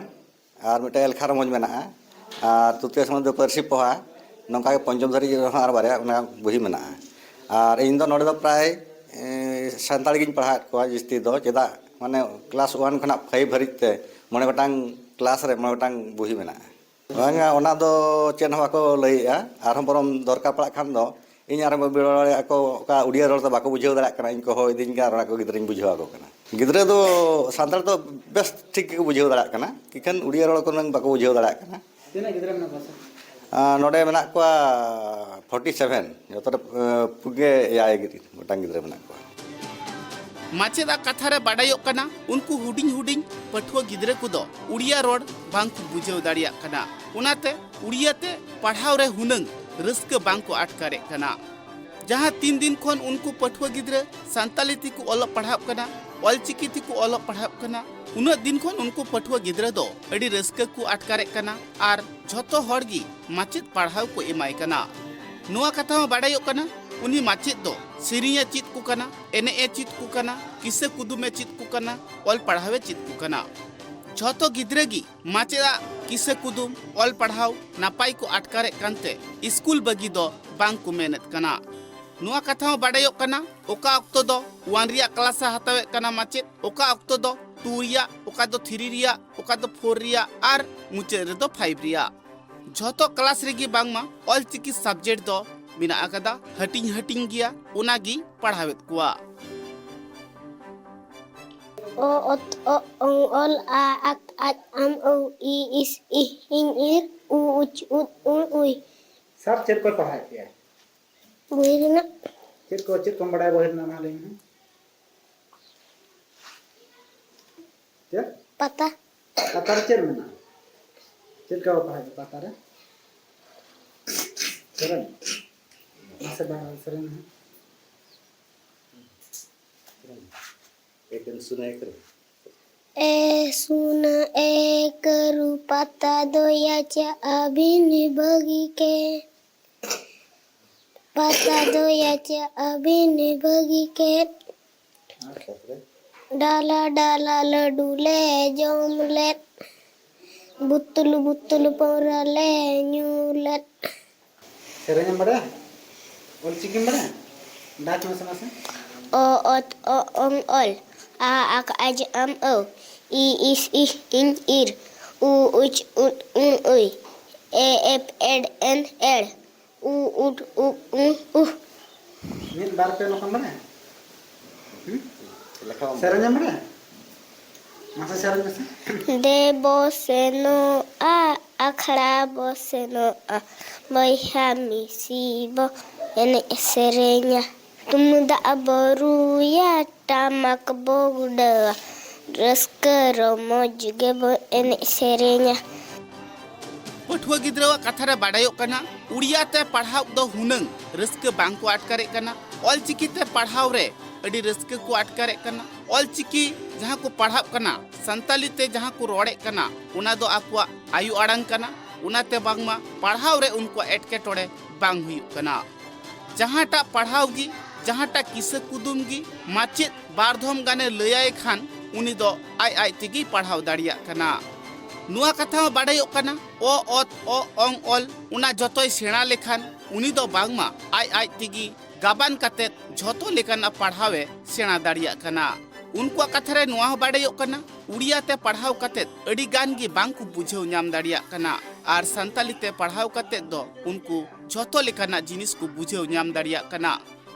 ᱟᱨ ᱢᱤᱫᱴᱮᱱ ᱮᱞᱠᱷᱟ ᱨᱚᱢᱚᱡᱽ ᱢᱮᱱᱟᱜᱼᱟ᱾ ᱟᱨ ᱛᱨᱤᱛᱤᱭᱚ ᱥᱨᱮᱬᱤ ᱫᱚ ᱯᱟᱹᱨᱥᱤ ᱯᱚᱦᱟ᱾ ᱱᱚᱝᱠᱟ ᱜᱮ ᱯᱚᱧᱪᱚᱢ ᱫᱷᱟᱹᱨᱤᱡ ᱨᱮᱦᱚᱸ ᱟᱨ ᱵᱟᱨᱭᱟ ᱚᱱᱟ ᱵᱚᱦᱤ ᱢᱮᱱᱟᱜᱼᱟ᱾ ᱟᱨ ᱤᱧ ᱫᱚ ᱱᱚᱰᱮ ᱫᱚ ᱯᱨᱟᱭ, ᱮ, ᱥᱟᱱᱛᱟᱲᱤ ᱜᱤᱧ ᱯᱟᱲᱦᱟᱣᱮᱫ ᱠᱚᱣᱟ ᱡᱟᱹᱥᱛᱤ ᱫᱚ᱾ ᱪᱮᱫᱟᱜ? ᱢᱟᱱᱮ, class one ᱠᱷᱚᱱᱟᱜ five ᱦᱟᱹᱨᱤᱡ ᱛᱮ ᱢᱚᱬᱮ ᱜᱚᱴᱟᱝ class ᱨᱮ ᱢᱚᱬᱮ ᱜᱚᱴᱟᱝ ᱵᱚᱦᱤ ᱢᱮᱱᱟᱜᱼᱟ᱾ ᱵᱟᱝᱟ, ᱚᱱᱟ ᱫᱚ ᱪᱮᱫ ᱦᱚᱸ ᱵᱟᱠᱚ ᱞᱟᱹᱭᱮᱜᱼᱟ᱾ ᱟᱨᱦᱚᱸ ᱵᱚᱨᱚᱝ ᱫᱚᱨᱠᱟᱨ ᱯᱟᱲᱟᱜ ᱠᱷᱟᱱ ᱫᱚ ᱤᱧ ᱟᱨᱦᱚᱸ ᱵᱟᱹᱧ ᱵᱩᱡᱷᱟᱹᱣ ᱫᱟᱲᱮᱭᱟᱜᱼᱟ, ᱟᱠᱚ ᱚᱠᱟ ᱩᱲᱤᱭᱟ ᱨᱚᱲ ᱛᱮ ᱵᱟᱠᱚ ᱵᱩᱡᱷᱟᱹᱣ ᱫᱟᱲᱮᱭᱟᱜ ᱠᱟᱱᱟ, ᱤᱧ ᱠᱚ ᱦᱚᱦᱚ ᱤᱫᱤᱧ ᱠᱟᱱᱟ ᱟᱨ ᱚᱱᱟ ᱠᱚ ᱜᱤᱫᱽᱨᱟᱹᱧ ᱵᱩᱡᱷᱟᱹᱣ ᱟᱠᱚ ᱠᱟᱱᱟ᱾ ᱜᱤᱫᱽᱨᱟᱹ ᱫᱚ ᱥᱟᱱᱛᱟᱲ ᱫᱚ ᱵᱮᱥ ᱴᱷᱤᱠ ᱜᱮᱠᱚ ᱵᱩᱡᱷᱟᱹᱣ ᱫᱟᱲᱮᱭᱟᱜ ᱠᱟᱱᱟ, ᱤᱠᱷᱟᱹᱱ ᱩᱲᱤᱭᱟ ᱨᱚᱲ ᱠᱚ ᱱᱟᱝ ᱵᱟᱠᱚ ᱵᱩᱡᱷᱟᱹᱣ ᱫᱟᱲᱮᱭᱟᱜ ᱠᱟᱱᱟ᱾ ᱛᱤᱱᱟᱹᱜ ᱜᱤᱫᱽᱨᱟᱹ ᱢᱮᱱᱟᱜ ᱠᱚᱣᱟ, ᱥᱟᱨ? ᱟᱨ ᱱᱚᱰᱮ ᱢᱮᱱᱟᱜ ᱠᱚᱣᱟ ᱯᱷᱳᱨᱴᱤ ᱥᱮᱵᱷᱮᱱ, ᱡᱚᱛᱚ ᱨᱮ, ᱮ, ᱯᱩᱱᱜᱮ ᱮᱭᱟᱭ ᱜᱤᱫᱽᱨᱟᱹ, ᱜᱚᱴᱟᱝ ᱜᱤᱫᱽᱨᱟᱹ ᱢᱮᱱᱟᱜ ᱠᱚᱣᱟ᱾ ᱢᱟᱪᱮᱫᱟᱜ ᱠᱟᱛᱷᱟ ᱨᱮ ᱵᱟᱰᱟᱭᱚᱜ ᱠᱟᱱᱟ, ᱩᱱᱠᱩ ᱦᱩᱰᱤᱧ ᱦᱩᱰᱤᱧ ᱯᱟᱹᱴᱷᱩᱣᱟᱹ ᱜᱤᱫᱽᱨᱟᱹ ᱠᱚᱫᱚ ᱩᱲᱤᱭᱟ ᱨᱚᱲ ᱵᱟᱝ ᱠᱚ ᱵᱩᱡᱷᱟᱹᱣ ᱫᱟᱲᱮᱭᱟᱜ ᱠᱟᱱᱟ᱾ ᱚᱱᱟᱛᱮ ᱩᱲᱤᱭᱟ ᱛᱮ ᱯᱟᱲᱦᱟᱣ ᱨᱮ ᱦᱩᱱᱟᱹᱝ ᱨᱟᱹᱥᱠᱟᱹ ᱵᱟᱝ ᱠᱚ ᱟᱴᱠᱟᱨᱮᱫ ᱠᱟᱱᱟ᱾ ᱡᱟᱦᱟᱸ ᱛᱤᱱ ᱫᱤᱱ ᱠᱷᱚᱱ ᱩᱱᱠᱩ ᱯᱟᱹᱴᱷᱩᱣᱟᱹ ᱜᱤᱫᱽᱨᱟᱹ ᱥᱟᱱᱛᱟᱞᱤ ᱛᱮᱠᱚ ᱚᱞᱚᱜ ᱯᱟᱲᱦᱟᱜ ᱠᱟᱱᱟ, ᱚᱞᱪᱤᱠᱤ ᱛᱮᱠᱚ ᱚᱞᱚᱜ ᱯᱟᱲᱦᱟᱜ ᱠᱟᱱᱟ, ᱩᱱᱟᱹᱜ ᱫᱤᱱ ᱠᱷᱚᱱ ᱩᱱᱠᱩ ᱯᱟᱹᱴᱷᱩᱣᱟᱹ ᱜᱤᱫᱽᱨᱟᱹ ᱫᱚ ᱟᱹᱰᱤ ᱨᱟᱹᱥᱠᱟᱹ ᱠᱚ ᱟᱴᱠᱟᱨᱮᱫ ᱠᱟᱱᱟ ᱟᱨ ᱡᱷᱚᱛᱚ ᱦᱚᱲ ᱜᱮ ᱢᱟᱪᱮᱫ ᱯᱟᱲᱦᱟᱣ ᱠᱚ ᱮᱢᱟᱭ ᱠᱟᱱᱟ᱾ ᱱᱚᱣᱟ ᱠᱟᱛᱷᱟ ᱦᱚᱸ ᱵᱟᱰᱟᱭᱚᱜ ᱠᱟᱱᱟ, ᱩᱱᱤ ᱢᱟᱪᱮᱫ ᱫᱚ ᱥᱮᱨᱮᱧ ᱮ ᱪᱮᱫ ᱠᱚ ᱠᱟᱱᱟ, ᱮᱱᱮᱡ ᱮ ᱪᱮᱫ ᱠᱚ ᱠᱟᱱᱟ, ᱠᱤᱥᱟᱹ ᱠᱩᱫᱩᱢ ᱮ ᱪᱮᱫ ᱠᱚ ᱠᱟᱱᱟ, ᱚᱞ ᱯᱟᱲᱦᱟᱣ ᱮ ᱪᱮᱫ ᱠᱚ ᱠᱟᱱᱟ᱾ ᱡᱷᱚᱛᱚ ᱜᱤᱫᱽᱨᱟᱹ ᱜᱮ ᱢᱟᱪᱮᱫᱟᱜ ᱠᱤᱥᱟᱹ ᱠᱩᱫᱩᱢ, ᱚᱞ ᱯᱟᱲᱦᱟᱣ ᱱᱟᱯᱟᱭ ᱠᱚ ᱟᱴᱠᱟᱨᱮᱫ ᱠᱟᱱᱛᱮ ᱥᱠᱩᱞ ᱵᱟᱹᱜᱤ ᱫᱚ ᱵᱟᱝ ᱠᱚ ᱢᱮᱱᱮᱫ ᱠᱟᱱᱟ᱾ ᱱᱚᱣᱟ ᱠᱟᱛᱷᱟ ᱦᱚᱸ ᱵᱟᱰᱟᱭᱚᱜ ᱠᱟᱱᱟ, ᱚᱠᱟ ᱚᱠᱛᱚ ᱫᱚ ᱚᱣᱟᱱ ᱨᱮᱭᱟᱜ ᱠᱞᱟᱥ ᱮ ᱦᱟᱛᱟᱣᱮᱫ ᱠᱟᱱᱟ ᱢᱟᱪᱮᱫ, ᱚᱠᱟ ᱚᱠᱛᱚ ᱫᱚ ᱴᱩ ᱨᱮᱭᱟᱜ, ᱚᱠᱟ ᱫᱚ ᱛᱷᱨᱤ ᱨᱮᱭᱟᱜ, ᱚᱠᱟ ᱫᱚ ᱯᱷᱳᱨ ᱨᱮᱭᱟᱜ ᱟᱨ ᱢᱩᱪᱟᱹᱫ ᱨᱮᱫᱚ ᱯᱷᱟᱭᱤᱵᱷ ᱨᱮᱭᱟᱜ᱾ ᱡᱷᱚᱛᱚ ᱠᱞᱟᱥ ᱨᱮᱜᱮ ᱵᱟᱝᱢᱟ ᱚᱞᱪᱤᱠᱤ ᱥᱟᱵᱡᱮᱠᱴ ᱫᱚ ᱢᱮᱱᱟᱜ ᱟᱠᱟᱫᱟ, ᱦᱟᱹᱴᱤᱧ ᱦᱟᱹᱴᱤᱧ ᱜᱮᱭᱟ, ᱚᱱᱟᱜᱮ ᱯᱟᱲᱦᱟᱣᱮᱫ ᱠᱚᱣᱟ᱾ ᱚ, ᱚᱛ, ᱚ, ᱚᱝ, ᱚᱞ, ᱟ, ᱟᱠ, ᱟᱡ, ᱟᱢ, ᱟᱹᱣ, ᱤ, ᱤᱥ, ᱤᱦ, ᱤᱧ, ᱤᱨ, ᱩ, ᱩᱪ, ᱩᱫ, ᱩᱬ, ᱩᱭ᱾ ᱥᱟᱨ ᱪᱮᱫ ᱠᱚᱭ ᱯᱟᱲᱦᱟᱣᱮᱫ ᱯᱮᱭᱟ? ᱵᱳᱭ ᱨᱮᱱᱟᱜ᱾ ᱪᱮᱫ ᱠᱚ, ᱪᱮᱫ ᱠᱚᱢ ᱵᱟᱲᱟᱭᱟ ᱵᱳᱭ ᱨᱮᱱᱟᱜ, ᱢᱟ ᱞᱟᱹᱭ ᱢᱮ᱾ ᱪᱮᱫ? ᱯᱟᱛᱟ᱾ ᱯᱟᱛᱟ ᱨᱮ ᱪᱮᱫ ᱢᱮᱱᱟᱜᱼᱟ? ᱪᱮᱫ ᱞᱮᱠᱟ ᱵᱚ ᱯᱟᱲᱦᱟᱜᱼᱟ ᱯᱟᱛᱟ ᱨᱮ? ᱥᱮᱨᱮᱧ? ᱢᱟᱥᱮ ᱵᱟᱝ ᱥᱮᱨᱮᱧ ᱢᱮ᱾ ᱥᱮᱨᱮᱧ᱾ ᱮᱠᱮᱱ ᱥᱩᱱᱟ ᱮᱠᱨᱮ᱾ ᱮ ᱥᱩᱱᱟ ᱮ ᱠᱟᱹᱨᱩ ᱯᱟᱛᱟ ᱫᱚᱭᱟ ᱪᱮ ᱟᱹᱵᱤᱱ ᱵᱷᱟᱹᱜᱤ ᱠᱮ᱾ ᱯᱟᱛᱟ ᱫᱚᱭᱟ ᱪᱮ ᱟᱹᱵᱤᱱ ᱵᱷᱟᱹᱜᱤ ᱠᱮ᱾ ᱰᱟᱞᱟ ᱰᱟᱞᱟ ᱞᱟᱹᱰᱩ ᱞᱮ ᱡᱚᱢ ᱞᱮᱫ, ᱵᱩᱛᱩᱞ ᱵᱩᱛᱩᱞ ᱯᱟᱹᱣᱨᱟᱹ ᱞᱮ ᱧᱩ ᱞᱮᱫ᱾ ᱥᱮᱨᱮᱧ ᱮᱢ ᱵᱟᱲᱟᱭᱟ? ᱚᱞ ᱪᱤᱠᱤᱢ ᱵᱟᱲᱟᱭᱟ? ᱰᱟᱠ ᱢᱮᱥᱮ ᱢᱟᱥᱮ᱾ ᱚ ᱚᱛ ᱚ ᱚᱝ ᱚᱞ, ᱟ ᱟᱠ ᱟᱡ ᱟᱢ ᱟᱹᱣ, ᱤ ᱤᱥ ᱤᱦ ᱤᱧ ᱤᱨ, ᱩ ᱩᱪ ᱩᱫ ᱩᱬ ᱩᱭ᱾ ᱮ ᱮᱯ ᱮᱰ ᱮᱱ ᱮᱲ᱾ ᱩ ᱩᱰ ᱩᱵ ᱩᱸ ᱩᱦ᱾ ᱢᱤᱫ ᱵᱟᱨ ᱯᱮ ᱱᱚᱝᱠᱟᱢ ᱵᱟᱲᱟᱭᱟ? ᱦᱩᱸ? ᱞᱮᱠᱷᱟ ᱵᱟᱢ ᱥᱮᱨᱮᱧ ᱮᱢ ᱵᱟᱲᱟᱭᱟ? ᱢᱟᱥᱮ ᱥᱮᱨᱮᱧ ᱢᱮᱥᱮ᱾ ᱫᱮᱵᱚ ᱥᱮᱱᱚᱜᱼᱟ, ᱟᱠᱷᱲᱟ ᱵᱚ ᱥᱮᱱᱚᱜᱼᱟ, ᱵᱚᱭᱦᱟ ᱢᱤᱥᱤ ᱵᱚ ᱮᱱᱮᱡ ᱥᱮᱨᱮᱧᱟ᱾ ᱛᱩᱢᱫᱟᱜ ᱵᱚ ᱨᱩᱭᱟ, ᱴᱟᱢᱟᱠ ᱵᱚ ᱜᱩᱰᱟᱹᱣᱟ, ᱨᱟᱹᱥᱠᱟᱹ ᱨᱚᱢᱚᱡᱽ ᱜᱮᱵᱚ ᱮᱱᱮᱡ ᱥᱮᱨᱮᱧᱟ᱾ ᱯᱟᱹᱴᱷᱩᱣᱟᱹ ᱜᱤᱫᱽᱨᱟᱹᱣᱟᱜ ᱠᱟᱛᱷᱟ ᱨᱮ ᱵᱟᱰᱟᱭᱚᱜ ᱠᱟᱱᱟ, ᱩᱲᱤᱭᱟ ᱛᱮ ᱯᱟᱲᱦᱟᱣ ᱫᱚ ᱦᱩᱱᱟᱹᱝ ᱨᱟᱹᱥᱠᱟᱹ ᱵᱟᱝ ᱠᱚ ᱟᱴᱠᱟᱨᱮᱫ ᱠᱟᱱᱟ᱾ ᱚᱞᱪᱤᱠᱤ ᱛᱮ ᱯᱟᱲᱦᱟᱣ ᱨᱮ ᱟᱹᱰᱤ ᱨᱟᱹᱥᱠᱟᱹ ᱠᱚ ᱟᱴᱠᱟᱨᱮᱫ ᱠᱟᱱᱟ᱾ ᱚᱞᱪᱤᱠᱤ ᱡᱟᱦᱟᱸ ᱠᱚ ᱯᱟᱲᱦᱟᱜ ᱠᱟᱱᱟ, ᱥᱟᱱᱛᱟᱞᱤ ᱛᱮ ᱡᱟᱦᱟᱸ ᱠᱚ ᱨᱚᱲᱮᱫ ᱠᱟᱱᱟ, ᱚᱱᱟ ᱫᱚ ᱟᱠᱚᱣᱟᱜ ᱟᱭᱳ ᱟᱲᱟᱝ ᱠᱟᱱᱟ᱾ ᱚᱱᱟᱛᱮ ᱵᱟᱝᱢᱟ ᱯᱟᱲᱦᱟᱣ ᱨᱮ ᱩᱱᱠᱩᱣᱟᱜ ᱮᱴᱠᱮᱴᱚᱬᱮ ᱵᱟᱝ ᱦᱩᱭᱩᱜ ᱠᱟᱱᱟ᱾ ᱡᱟᱦᱟᱸᱴᱟᱜ ᱯᱟᱲᱦᱟᱣ ᱜᱮ, ᱡᱟᱦᱟᱸᱴᱟᱜ ᱠᱤᱥᱟᱹ ᱠᱩᱫᱩᱢ ᱜᱮ ᱢᱟᱪᱮᱫ ᱵᱟᱨ ᱫᱷᱚᱢ ᱜᱟᱱᱮ ᱞᱟᱹᱭᱟᱭ ᱠᱷᱟᱱ, ᱩᱱᱤ ᱫᱚ ᱟᱡ ᱟᱡ ᱛᱮᱜᱮᱭ ᱯᱟᱲᱦᱟᱣ ᱫᱟᱲᱮᱭᱟᱜ ᱠᱟᱱᱟ᱾ ᱱᱚᱣᱟ ᱠᱟᱛᱷᱟ ᱦᱚᱸ ᱵᱟᱰᱟᱭᱚᱜ ᱠᱟᱱᱟ, ᱚ, ᱚᱛ, ᱚ, ᱚᱝ, ᱚᱞ, ᱚᱱᱟ ᱡᱚᱛᱚᱭ ᱥᱮᱬᱟ ᱞᱮᱠᱷᱟᱱ, ᱩᱱᱤ ᱫᱚ ᱵᱟᱝᱢᱟ ᱟᱡ ᱟᱡ ᱛᱮᱜᱮ ᱜᱟᱵᱟᱱ ᱠᱟᱛᱮᱫ ᱡᱷᱚᱛᱚ ᱞᱮᱠᱟᱱᱟᱜ ᱯᱟᱲᱦᱟᱣᱮ ᱥᱮᱬᱟ ᱫᱟᱲᱮᱭᱟᱜ ᱠᱟᱱᱟ᱾ ᱩᱱᱠᱩᱣᱟᱜ ᱠᱟᱛᱷᱟ ᱨᱮ ᱱᱚᱣᱟ ᱦᱚᱸ ᱵᱟᱰᱟᱭᱚᱜ ᱠᱟᱱᱟ, ᱩᱲᱤᱭᱟ ᱛᱮ ᱯᱟᱲᱦᱟᱣ ᱠᱟᱛᱮᱫ ᱟᱹᱰᱤ ᱜᱟᱱ ᱜᱮ ᱵᱟᱝ ᱠᱚ ᱵᱩᱡᱷᱟᱹᱣ ᱧᱟᱢ ᱫᱟᱲᱮᱭᱟᱜ ᱠᱟᱱᱟ ᱟᱨ ᱥᱟᱱᱛᱟᱞᱤ ᱛᱮ ᱯᱟᱲᱦᱟᱣ ᱠᱟᱛᱮᱫ ᱫᱚ ᱩᱱᱠᱩ ᱡᱷᱚᱛᱚ ᱞᱮᱠᱟᱱᱟᱜ ᱡᱤᱱᱤᱥ ᱠᱚ ᱵᱩᱡᱷᱟᱹᱣ ᱧᱟᱢ ᱫᱟᱲᱮᱭᱟᱜ ᱠᱟᱱᱟ᱾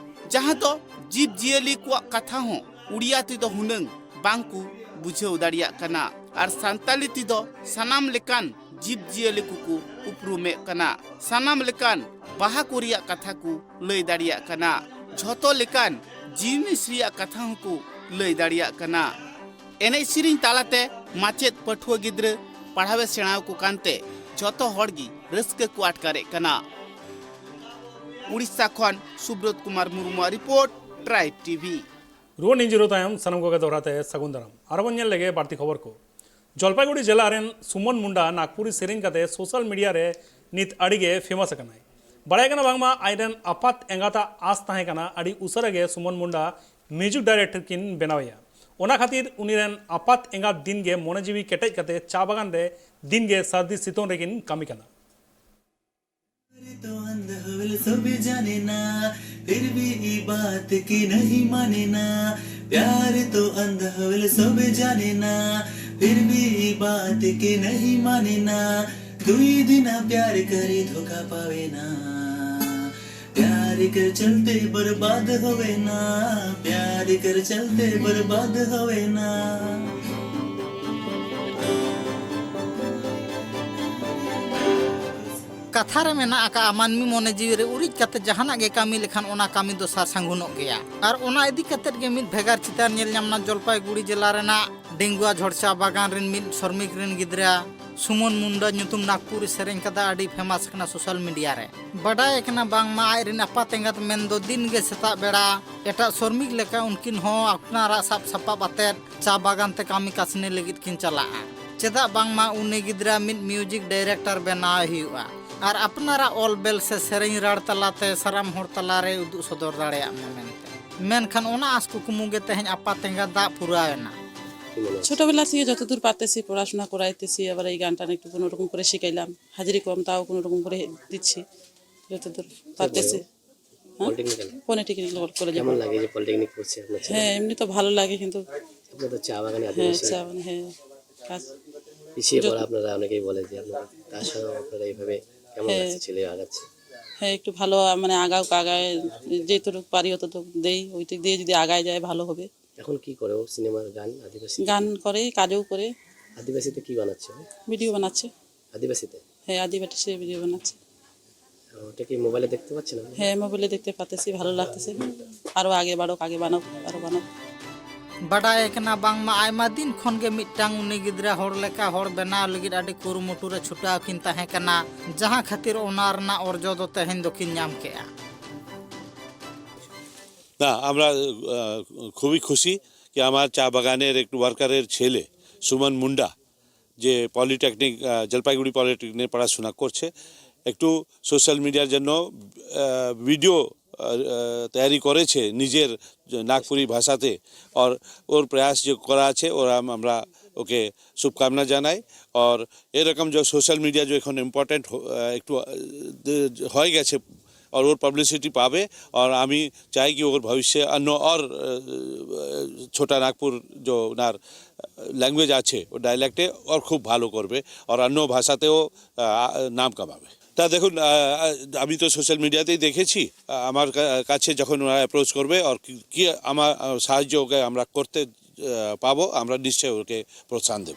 ᱡᱟᱦᱟᱸ ᱫᱚ ᱡᱤᱵᱽ ᱡᱤᱭᱟᱹᱞᱤ ᱠᱚᱣᱟᱜ ᱠᱟᱛᱷᱟ ᱦᱚᱸ ᱩᱲᱤᱭᱟ ᱛᱮᱫᱚ ᱦᱩᱱᱟᱹᱝ ᱵᱟᱝ ᱠᱚ ᱵᱩᱡᱷᱟᱹᱣ ᱫᱟᱲᱮᱭᱟᱜ ᱠᱟᱱᱟ ᱟᱨ ᱥᱟᱱᱛᱟᱞᱤ ᱛᱮᱫᱚ ᱥᱟᱱᱟᱢ ᱞᱮᱠᱟᱱ ᱡᱤᱵᱽ ᱡᱤᱭᱟᱹᱞᱤ ᱠᱚᱠᱚ ᱩᱯᱨᱩᱢᱮᱫ ᱠᱟᱱᱟ, ᱥᱟᱱᱟᱢ ᱞᱮᱠᱟᱱ ᱵᱟᱦᱟ ᱠᱚ ᱨᱮᱭᱟᱜ ᱠᱟᱛᱷᱟ ᱠᱚ ᱞᱟᱹᱭ ᱫᱟᱲᱮᱭᱟᱜ ᱠᱟᱱᱟ, ᱡᱷᱚᱛᱚ ᱞᱮᱠᱟᱱ ᱡᱤᱱᱤᱥ ᱨᱮᱭᱟᱜ ᱠᱟᱛᱷᱟ ᱦᱚᱸᱠᱚ ᱞᱟᱹᱭ ᱫᱟᱲᱮᱭᱟᱜ ᱠᱟᱱᱟ᱾ ᱮᱱᱮᱡ ᱥᱮᱨᱮᱧ ᱛᱟᱞᱟᱛᱮ ᱢᱟᱪᱮᱫ ᱯᱟᱹᱴᱷᱩᱣᱟᱹ ᱜᱤᱫᱽᱨᱟᱹ ᱯᱟᱲᱦᱟᱣᱮ ᱥᱮᱬᱟ ᱟᱠᱚ ᱠᱟᱱᱛᱮ ᱡᱷᱚᱛᱚ ᱦᱚᱲ ᱜᱮ ᱨᱟᱹᱥᱠᱟᱹ ᱠᱚ ᱟᱴᱠᱟᱨᱮᱫ ᱠᱟᱱᱟ᱾ ᱩᱲᱤᱥᱥᱟ ᱠᱷᱚᱱ ᱥᱩᱵᱨᱚᱛ ᱠᱩᱢᱟᱨ ᱢᱩᱨᱢᱩᱣᱟᱜ ᱨᱤᱯᱳᱨᱴ, ᱴᱨᱟᱭᱤᱵᱽ ᱴᱤᱵᱷᱤ᱾ ᱨᱩᱣᱟᱹᱲ ᱱᱤᱡᱮᱨᱚ ᱛᱟᱭᱚᱢ ᱥᱟᱱᱟᱢ ᱠᱚᱜᱮ ᱫᱚᱦᱲᱟ ᱛᱮ ᱥᱟᱹᱜᱩᱱ ᱫᱟᱨᱟᱢ᱾ ᱟᱨ ᱵᱚᱱ ᱧᱮᱞ ᱞᱮᱜᱮ ᱵᱟᱹᱲᱛᱤ ᱠᱷᱚᱵᱚᱨ ᱠᱚ᱾ ᱡᱚᱞᱯᱟᱭᱜᱩᱲᱤ ᱡᱮᱞᱟ ᱨᱮᱱ ᱥᱩᱢᱚᱱ ᱢᱩᱱᱰᱟ ᱱᱟᱜᱽᱯᱩᱨᱤ ᱥᱮᱨᱮᱧ ᱠᱟᱛᱮ ᱥᱳᱥᱟᱞ ᱢᱤᱰᱤᱭᱟ ᱨᱮ ᱱᱤᱛ ᱟᱹᱰᱤ ᱜᱮ ᱯᱷᱮᱢᱟᱥ ᱟᱠᱟᱱᱟᱭ᱾ ᱵᱟᱲᱟᱭ ᱠᱟᱱᱟ ᱵᱟᱝᱢᱟ ᱟᱡ ᱨᱮᱱ ᱟᱯᱟᱛ ᱮᱸᱜᱟᱛᱟᱜ ᱟᱸᱥ ᱛᱟᱦᱮᱸ ᱠᱟᱱᱟ ᱟᱹᱰᱤ ᱩᱥᱟᱹᱨᱟ ᱜᱮ ᱥᱩᱢᱚᱱ ᱢᱩᱱᱰᱟ ᱢᱤᱭᱩᱡᱤᱠ ᱰᱟᱭᱨᱮᱠᱴᱚᱨ ᱠᱤᱱ ᱵᱮᱱᱟᱣᱮᱭᱟ᱾ ᱚᱱᱟ ᱠᱷᱟᱹᱛᱤᱨ ᱩᱱᱤ ᱨᱮᱱ ᱟᱯᱟᱛ ᱮᱸᱜᱟᱛ ᱫᱤᱱ ᱜᱮ ᱢᱚᱱᱮ ᱡᱤᱣᱤ ᱠᱮᱴᱮᱡ ᱠᱟᱛᱮ ᱪᱟ ᱵᱟᱜᱟᱱ ᱨᱮ ᱫᱤᱱ ᱜᱮ ᱥᱟᱹᱨᱫᱤ ᱥᱤᱛᱩᱝ ᱨᱮᱠᱤᱱ ᱠᱟᱹᱢᱤ ᱠᱟᱱᱟ᱾ तो अंधा हवल सब जाने ना, फिर भी ये बात की नहीं माने ना। प्यार तो अंधा हवल सब जाने ना, फिर भी बात के नहीं माने ना, दुई दिन प्यार करी धोखा पावे ना, प्यार के चलते बर्बाद होवे ना, प्यार के चलते बर्बाद होवे ना। ᱠᱟᱛᱷᱟ ᱨᱮ ᱢᱮᱱᱟᱜ ᱟᱠᱟᱫᱼᱟ, ᱢᱟᱹᱱᱢᱤ ᱢᱚᱱᱮ ᱡᱤᱣᱤ ᱨᱮ ᱩᱨᱤᱡ ᱠᱟᱛᱮ ᱡᱟᱦᱟᱱᱟᱜ ᱜᱮ ᱠᱟᱹᱢᱤ ᱞᱮᱠᱷᱟᱱ ᱚᱱᱟ ᱠᱟᱹᱢᱤ ᱫᱚ ᱥᱟᱨ ᱥᱟᱹᱜᱩᱱᱚᱜ ᱜᱮᱭᱟ᱾ ᱟᱨ ᱚᱱᱟ ᱤᱫᱤ ᱠᱟᱛᱮ ᱜᱮ ᱢᱤᱫ ᱵᱷᱮᱜᱟᱨ ᱪᱤᱛᱟᱹᱨ ᱧᱮᱞ ᱧᱟᱢ ᱮᱱᱟ ᱡᱚᱞᱯᱟᱭᱜᱩᱲᱤ ᱡᱮᱞᱟ ᱨᱮᱱᱟᱜ ᱰᱮᱝᱜᱩᱣᱟ ᱡᱷᱚᱲᱪᱟ ᱵᱟᱜᱟᱱ ᱨᱮᱱ ᱢᱤᱫ ᱥᱨᱚᱢᱤᱠ ᱨᱮᱱ ᱜᱤᱫᱽᱨᱟᱹ ᱥᱩᱢᱚᱱ ᱢᱩᱱᱰᱟ ᱧᱩᱛᱩᱢ ᱱᱟᱜᱽᱯᱩᱨᱤ ᱥᱮᱨᱮᱧ ᱠᱟᱫᱟ, ᱟᱹᱰᱤ ᱯᱷᱮᱢᱟᱥ ᱠᱟᱱᱟ ᱥᱳᱥᱟᱞ ᱢᱤᱰᱤᱭᱟ ᱨᱮ᱾ ᱵᱟᱰᱟᱭ ᱠᱟᱱᱟ ᱵᱟᱝᱢᱟ ᱟᱡ ᱨᱮᱱ ᱟᱯᱟᱛ ᱮᱸᱜᱟᱛ ᱢᱮᱱᱫᱚ ᱫᱤᱱ ᱜᱮ ᱥᱮᱛᱟᱜ ᱵᱮᱲᱟ ᱮᱴᱟᱜ ᱥᱨᱚᱢᱤᱠ ᱞᱮᱠᱟ ᱩᱱᱠᱤᱱ ᱦᱚᱸ ᱟᱯᱱᱟᱨᱟᱜ ᱥᱟᱵ ᱥᱟᱯᱟᱵ ᱟᱛᱮᱫ ᱪᱟ ᱵᱟᱜᱟᱱ ᱛᱮ ᱠᱟᱹᱢᱤ ᱠᱟᱹᱥᱱᱤ ᱞᱟᱹᱜᱤᱫ ᱠᱤᱱ ᱪᱟᱞᱟᱜᱼᱟ᱾ ᱪᱮᱫᱟᱜ ᱵᱟᱝᱢᱟ ᱩᱱᱤ ᱜᱤᱫᱽᱨᱟᱹ ᱢᱤᱫ ᱢᱤᱭᱩᱡᱤᱠ ᱰᱟᱭᱨᱮᱠᱴᱚᱨ ᱵᱮᱱᱟᱣ ᱦᱩᱭᱩᱜᱼᱟ ᱟᱨ ᱟᱯᱱᱟᱨᱟᱜ ᱚᱞ ᱵᱮᱞ ᱥᱮ ᱥᱮᱨᱮᱧ ᱨᱟᱲ ᱛᱟᱞᱟᱛᱮ ᱥᱟᱱᱟᱢ ᱦᱚᱲ ᱛᱟᱞᱟᱨᱮ ᱩᱫᱩᱜ ᱥᱚᱫᱚᱨ ᱫᱟᱲᱮᱭᱟᱜ ᱢᱟ ᱢᱮᱱᱛᱮ᱾ ᱢᱮᱱᱠᱷᱟᱱ ᱚᱱᱟ ᱟᱸᱥ ᱠᱩᱠᱢᱩ ᱜᱮ ᱛᱮᱦᱮᱧ ᱟᱯᱟᱛ ᱮᱸᱜᱟᱛ ᱫᱟᱜ ᱯᱩᱨᱟᱣ ᱮᱱᱟ᱾ ছোটবেলা থেকে যতদূর পারতেছি পড়াশোনা করাইতেছি, আবার এই গানটা একটু কোনো রকম করে শিখাইলাম, হাজিরি কম তাও কোনো রকম করে দিচ্ছি যতদূর পারতেছি। হ্যাঁ? পলিটেকনিক্যাল। পলিটেকনিক্যাল কলেজে কেমন পড়ি। লাগে যে পলিটেকনিক করছে আপনার ছেলে? হ্যাঁ, এমনি তো ভালো লাগে, কিন্তু আপনার তো চা বাগানে হ্যাঁ, আদিবাসী। চা বাগানে, হ্যাঁ, কাজ পিছিয়ে যত- পড়া আপনারা অনেকেই বলে যে আপনারা, তার সঙ্গে আপনারা এইভাবে কেমন হ্যাঁ। লাগছে ছেলে আগাচ্ছে? হ্যাঁ, একটু ভালো, মানে, আগাও আগায়, যেটুকু পারি অতটুকু দেই, ওই দিক দিয়ে যদি আগায় যায় ভালো হবে। এখন কি করে ও? সিনেমার গান, আদিবাসী? গান করে, কাজও করে। আদিবাসীতে কি বানাচ্ছে ও? ভিডিও বানাচ্ছে। আদিবাসীতে? হ্যাঁ, আদিবাসী ভিডিও বানাচ্ছে। ওটা কি মোবাইলে দেখতে পাচ্ছেন আপনি? হ্যাঁ, মোবাইলে দেখতে পাচ্ছি, ভালো লাগতেছে। আরো আগে বাড়ুক, আগে বানাক, আরো বানাক। ᱵᱟᱰᱟᱭ ᱠᱟᱱᱟ ᱵᱟᱝᱢᱟ ᱟᱭᱢᱟ ᱫᱤᱱ ᱠᱷᱚᱱ ᱜᱮ ᱢᱤᱫᱴᱟᱝ ᱩᱱᱤ ᱜᱤᱫᱽᱨᱟᱹ ᱦᱚᱲ ᱞᱮᱠᱟ ᱦᱚᱲ ᱵᱮᱱᱟᱣ ᱞᱟᱹᱜᱤᱫ ᱟᱹᱰᱤ ᱠᱩᱨᱩᱢᱩᱴᱩ ᱨᱮ ᱪᱷᱩᱴᱟᱹᱣ ᱠᱤᱱ ᱛᱟᱦᱮᱸ ᱠᱟᱱᱟ, ᱡᱟᱦᱟᱸ ᱠᱷᱟᱹᱛᱤᱨ ᱚᱱᱟ ᱨᱮᱱᱟᱜ ᱚᱨᱡᱚ ᱫᱚ ᱛᱮᱦᱮᱧ ᱫᱚᱠᱤᱱ ᱧᱟᱢ ᱠᱮᱜᱼᱟ᱾ না, আমরা আহ, খুবই খুশি কি আমার চা বাগানের একটু ওয়ার্কারের ছেলে সুমন মুন্ডা, যে পলিটেকনিক আহ, জলপাইগুড়ি পলিটেকনিকে পড়াশোনা করছে, একটু সোশ্যাল মিডিয়ার জন্য আহ, ভিডিও আহ, আহ, তৈরি করেছে নিজের যে নাগপুরি ভাষাতে। আর ওর প্রয়াস যে করা আছে, ওরা আম- আমরা ওকে শুভকামনা জানাই। আর এরকম যে সোশ্যাল মিডিয়া যে এখন ইম্পর্টেন্ট একটু আহ, হয়ে গেছে, और ওর পাবলিসিটি পাবে। আর আমি চাই কি ওর ভবিষ্যে অন্য আর আহ, ছোটা নাগপুর যে ওনার ল্যাঙ্গুয়েজ আছে, ও ডায়ালেক্টে আর খুব ভালো করবে, আর অন্য ভাষাতেও আহ, নাম কামাবে। তা দেখুন, আহ, আমি তো সোশ্যাল মিডিয়াতেই দেখেছি, আহ, আমার কা- কাছে যখন ওরা অ্যাপ্রোচ করবে আর কি কি আমার আহ, সাহায্য ওকে আমরা করতে আহ, পাবো, আমরা নিশ্চয়ই ওকে প্রোৎসাহন দেব।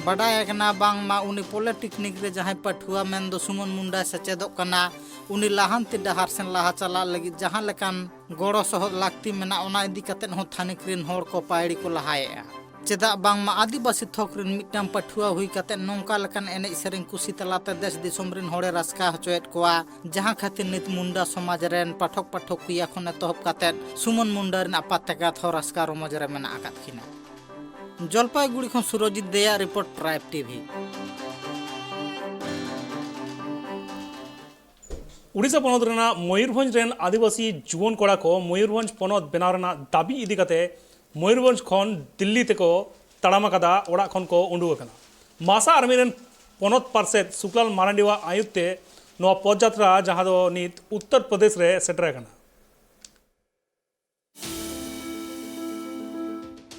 ᱵᱟᱰᱟᱭ ᱟᱠᱟᱱᱟ ᱵᱟᱝᱢᱟ ᱩᱱᱤ ᱯᱚᱞᱤᱴᱮᱠᱱᱤᱠ ᱨᱮ ᱡᱟᱦᱟᱸᱭ ᱯᱟᱹᱴᱷᱩᱣᱟᱹ ᱢᱮᱱᱫᱚ ᱥᱩᱢᱚᱱ ᱢᱩᱱᱰᱟᱭ ᱥᱮᱪᱮᱫᱚᱜ ᱠᱟᱱᱟ, ᱩᱱᱤ ᱞᱟᱦᱟᱱᱛᱤ ᱰᱟᱦᱟᱨ ᱥᱮᱱ ᱞᱟᱦᱟ ᱪᱟᱞᱟᱜ ᱞᱟᱹᱜᱤᱫ ᱡᱟᱦᱟᱸ ᱞᱮᱠᱟᱱ ᱜᱚᱲᱚ ᱥᱚᱦᱚᱫ ᱞᱟᱹᱠᱛᱤ ᱢᱮᱱᱟᱜᱼᱟ, ᱚᱱᱟ ᱤᱫᱤ ᱠᱟᱛᱮᱫ ᱦᱚᱸ ᱛᱷᱟᱹᱱᱤᱠ ᱨᱮᱱ ᱦᱚᱲ ᱠᱚ ᱯᱟᱹᱭᱲᱤ ᱠᱚ ᱞᱟᱦᱟᱭᱮᱫᱼᱟ᱾ ᱪᱮᱫᱟᱜ ᱵᱟᱝᱢᱟ ᱟᱹᱫᱤᱵᱟᱹᱥᱤ ᱛᱷᱚᱠ ᱨᱮᱱ ᱢᱤᱫᱴᱟᱝ ᱯᱟᱹᱴᱷᱩᱣᱟᱹ ᱦᱩᱭ ᱠᱟᱛᱮᱫ ᱱᱚᱝᱠᱟ ᱞᱮᱠᱟᱱ ᱮᱱᱮᱡ ᱥᱮᱨᱮᱧ ᱠᱩᱥᱤ ᱛᱟᱞᱟᱛᱮ ᱫᱮᱥ ᱫᱤᱥᱚᱢ ᱨᱮᱱ ᱦᱚᱲᱮ ᱨᱟᱹᱥᱠᱟᱹ ᱦᱚᱪᱚᱭᱮᱫ ᱠᱚᱣᱟ, ᱡᱟᱦᱟᱸ ᱠᱷᱟᱹᱛᱤᱨ ᱱᱤᱛ ᱢᱩᱱᱰᱟ ᱥᱚᱢᱟᱡᱽ ᱨᱮᱱ ᱯᱟᱴᱷᱚᱠ ᱯᱟᱴᱷᱚᱠᱤᱭᱟᱹ ᱠᱷᱚᱱ ᱮᱛᱚᱦᱚᱵ ᱠᱟᱛᱮᱫ ᱥᱩᱢᱚᱱ ᱢᱩᱱᱰᱟ ᱨᱮᱱ ᱟᱯᱟᱛ ᱮᱸᱜᱟᱛ ᱦᱚᱸ ᱨᱟᱹᱥᱠᱟᱹ ᱨᱚᱢᱚᱡᱽ ᱨᱮ ᱢᱮᱱᱟᱜ ᱟᱠᱟᱫ ᱠᱤᱱᱟ᱾ ᱡᱚᱞᱯᱟᱭᱜᱩᱲᱤ ᱠᱷᱚᱱ Surojit ᱫᱮᱭᱟᱜ report, tribe TV. Odisha ᱯᱚᱱᱚᱛ ᱨᱮᱱᱟᱜ ᱢᱚᱭᱩᱨᱵᱷᱚᱸᱡᱽ ᱨᱮᱱ ᱟᱹᱫᱤᱵᱟᱹᱥᱤ ᱡᱩᱣᱟᱹᱱ ᱠᱚᱲᱟ ᱠᱚ ᱢᱚᱭᱩᱨᱵᱷᱚᱸᱡᱽ ᱯᱚᱱᱚᱛ ᱵᱮᱱᱟᱣ ᱨᱮᱱᱟᱜ ᱫᱟᱹᱵᱤ ᱤᱫᱤ ᱠᱟᱛᱮ ᱢᱚᱭᱩᱨᱵᱷᱚᱸᱡᱽ ᱠᱷᱚᱱ ᱫᱤᱞᱞᱤ ᱛᱮᱠᱚ ᱛᱟᱲᱟᱢ ᱟᱠᱟᱫᱟ, ᱚᱲᱟᱜ ᱠᱷᱚᱱ ᱠᱚ ᱩᱰᱩᱠ ᱟᱠᱟᱱᱟ᱾ ᱢᱟᱥᱟ ᱟᱨᱢᱤ ᱨᱮᱱ ᱯᱚᱱᱚᱛ ᱯᱟᱨᱥᱮᱛ ᱥᱩᱠᱞᱟᱞ ᱢᱟᱨᱟᱱᱰᱤᱣᱟᱜ ᱟᱭᱩᱨ ᱛᱮ ᱱᱚᱣᱟ ᱯᱚᱫᱽᱡᱟᱛᱨᱟ, ᱡᱟᱦᱟᱸ ᱫᱚ ᱱᱤᱛ ᱩᱛᱛᱚᱨ ᱯᱨᱚᱫᱮᱥ ᱨᱮ ᱥᱮᱴᱮᱨ ᱟᱠᱟᱱᱟ᱾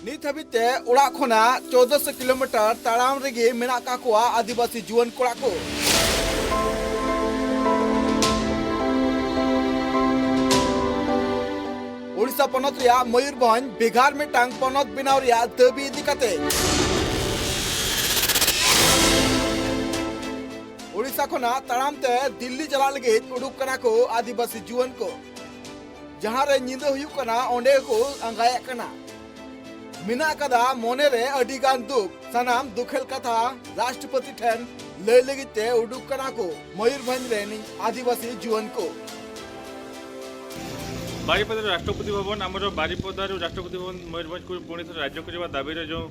ᱱᱤᱛ ᱦᱟᱹᱵᱤᱡ ᱛᱮ ᱚᱲᱟᱜ ᱠᱷᱚᱱᱟᱜ ᱪᱳᱫᱽᱫᱳᱥᱚ ᱠᱤᱞᱳᱢᱤᱴᱟᱨ ᱛᱟᱲᱟᱢ ᱨᱮᱜᱮ ᱢᱮᱱᱟᱜ ᱠᱟᱜ ᱠᱚᱣᱟ ᱟᱹᱫᱤᱵᱟᱹᱥᱤ ᱡᱩᱣᱟᱹᱱ ᱠᱚᱲᱟ ᱠᱚ᱾ ᱳᱰᱤᱥᱟ ᱯᱚᱱᱚᱛ ᱨᱮᱭᱟᱜ ᱢᱚᱭᱩᱨᱵᱷᱚᱸᱡᱽ ᱵᱷᱮᱜᱟᱨ ᱢᱤᱫᱴᱟᱝ ᱯᱚᱱᱚᱛ ᱵᱮᱱᱟᱣ ᱨᱮᱭᱟᱜ ᱫᱟᱹᱵᱤ ᱤᱫᱤ ᱠᱟᱛᱮ ᱳᱰᱤᱥᱟ ᱠᱷᱚᱱᱟᱜ ᱛᱟᱲᱟᱢ ᱛᱮ ᱫᱤᱞᱞᱤ ᱪᱟᱞᱟᱜ ᱞᱟᱹᱜᱤᱫ ᱩᱰᱩᱠ ᱠᱟᱱᱟ ᱠᱚ ᱟᱹᱫᱤᱵᱟᱹᱥᱤ ᱡᱩᱣᱟᱹᱱ ᱠᱚ᱾ ᱡᱟᱦᱟᱸ ᱨᱮ ᱧᱤᱫᱟᱹ ᱦᱩᱭᱩᱜ ᱠᱟᱱᱟ, ᱚᱸᱰᱮ ᱠᱚ ᱟᱸᱜᱟᱭᱮᱫ ᱠᱟᱱᱟ᱾ ᱢᱮᱱᱟᱜ ᱟᱠᱟᱫᱟ ᱢᱚᱱᱮ ᱨᱮ ᱟᱹᱰᱤ ᱜᱟᱱ ᱫᱩᱠ᱾ ᱥᱟᱱᱟᱢ ᱫᱩᱠᱷᱮᱞ ᱠᱟᱛᱷᱟ ᱨᱟᱥᱴᱨᱚᱯᱚᱛᱤ ᱴᱷᱮᱱ ᱞᱟᱹᱭ ᱞᱟᱹᱜᱤᱫ ᱛᱮ ᱩᱰᱩᱠ ᱠᱟᱱᱟ ᱠᱚ ᱢᱚᱭᱩᱨᱵᱷᱚᱸᱡᱽ ᱨᱮᱱ ᱟᱹᱫᱤᱵᱟᱹᱥᱤ ᱡᱩᱣᱟᱹᱱ ᱠᱚ᱾ ବାରିପଦାରୁ ରାଷ୍ଟ୍ରପତି ଭବନ, ଆମର ବାରିପଦାରୁ ରାଷ୍ଟ୍ରପତି ଭବନ ମୟୂରଭଞ୍ଜକୁ ପୁଣି ଥରେ ରାଜ୍ୟ କରିବା ଦାବିରେ ଯେଉଁ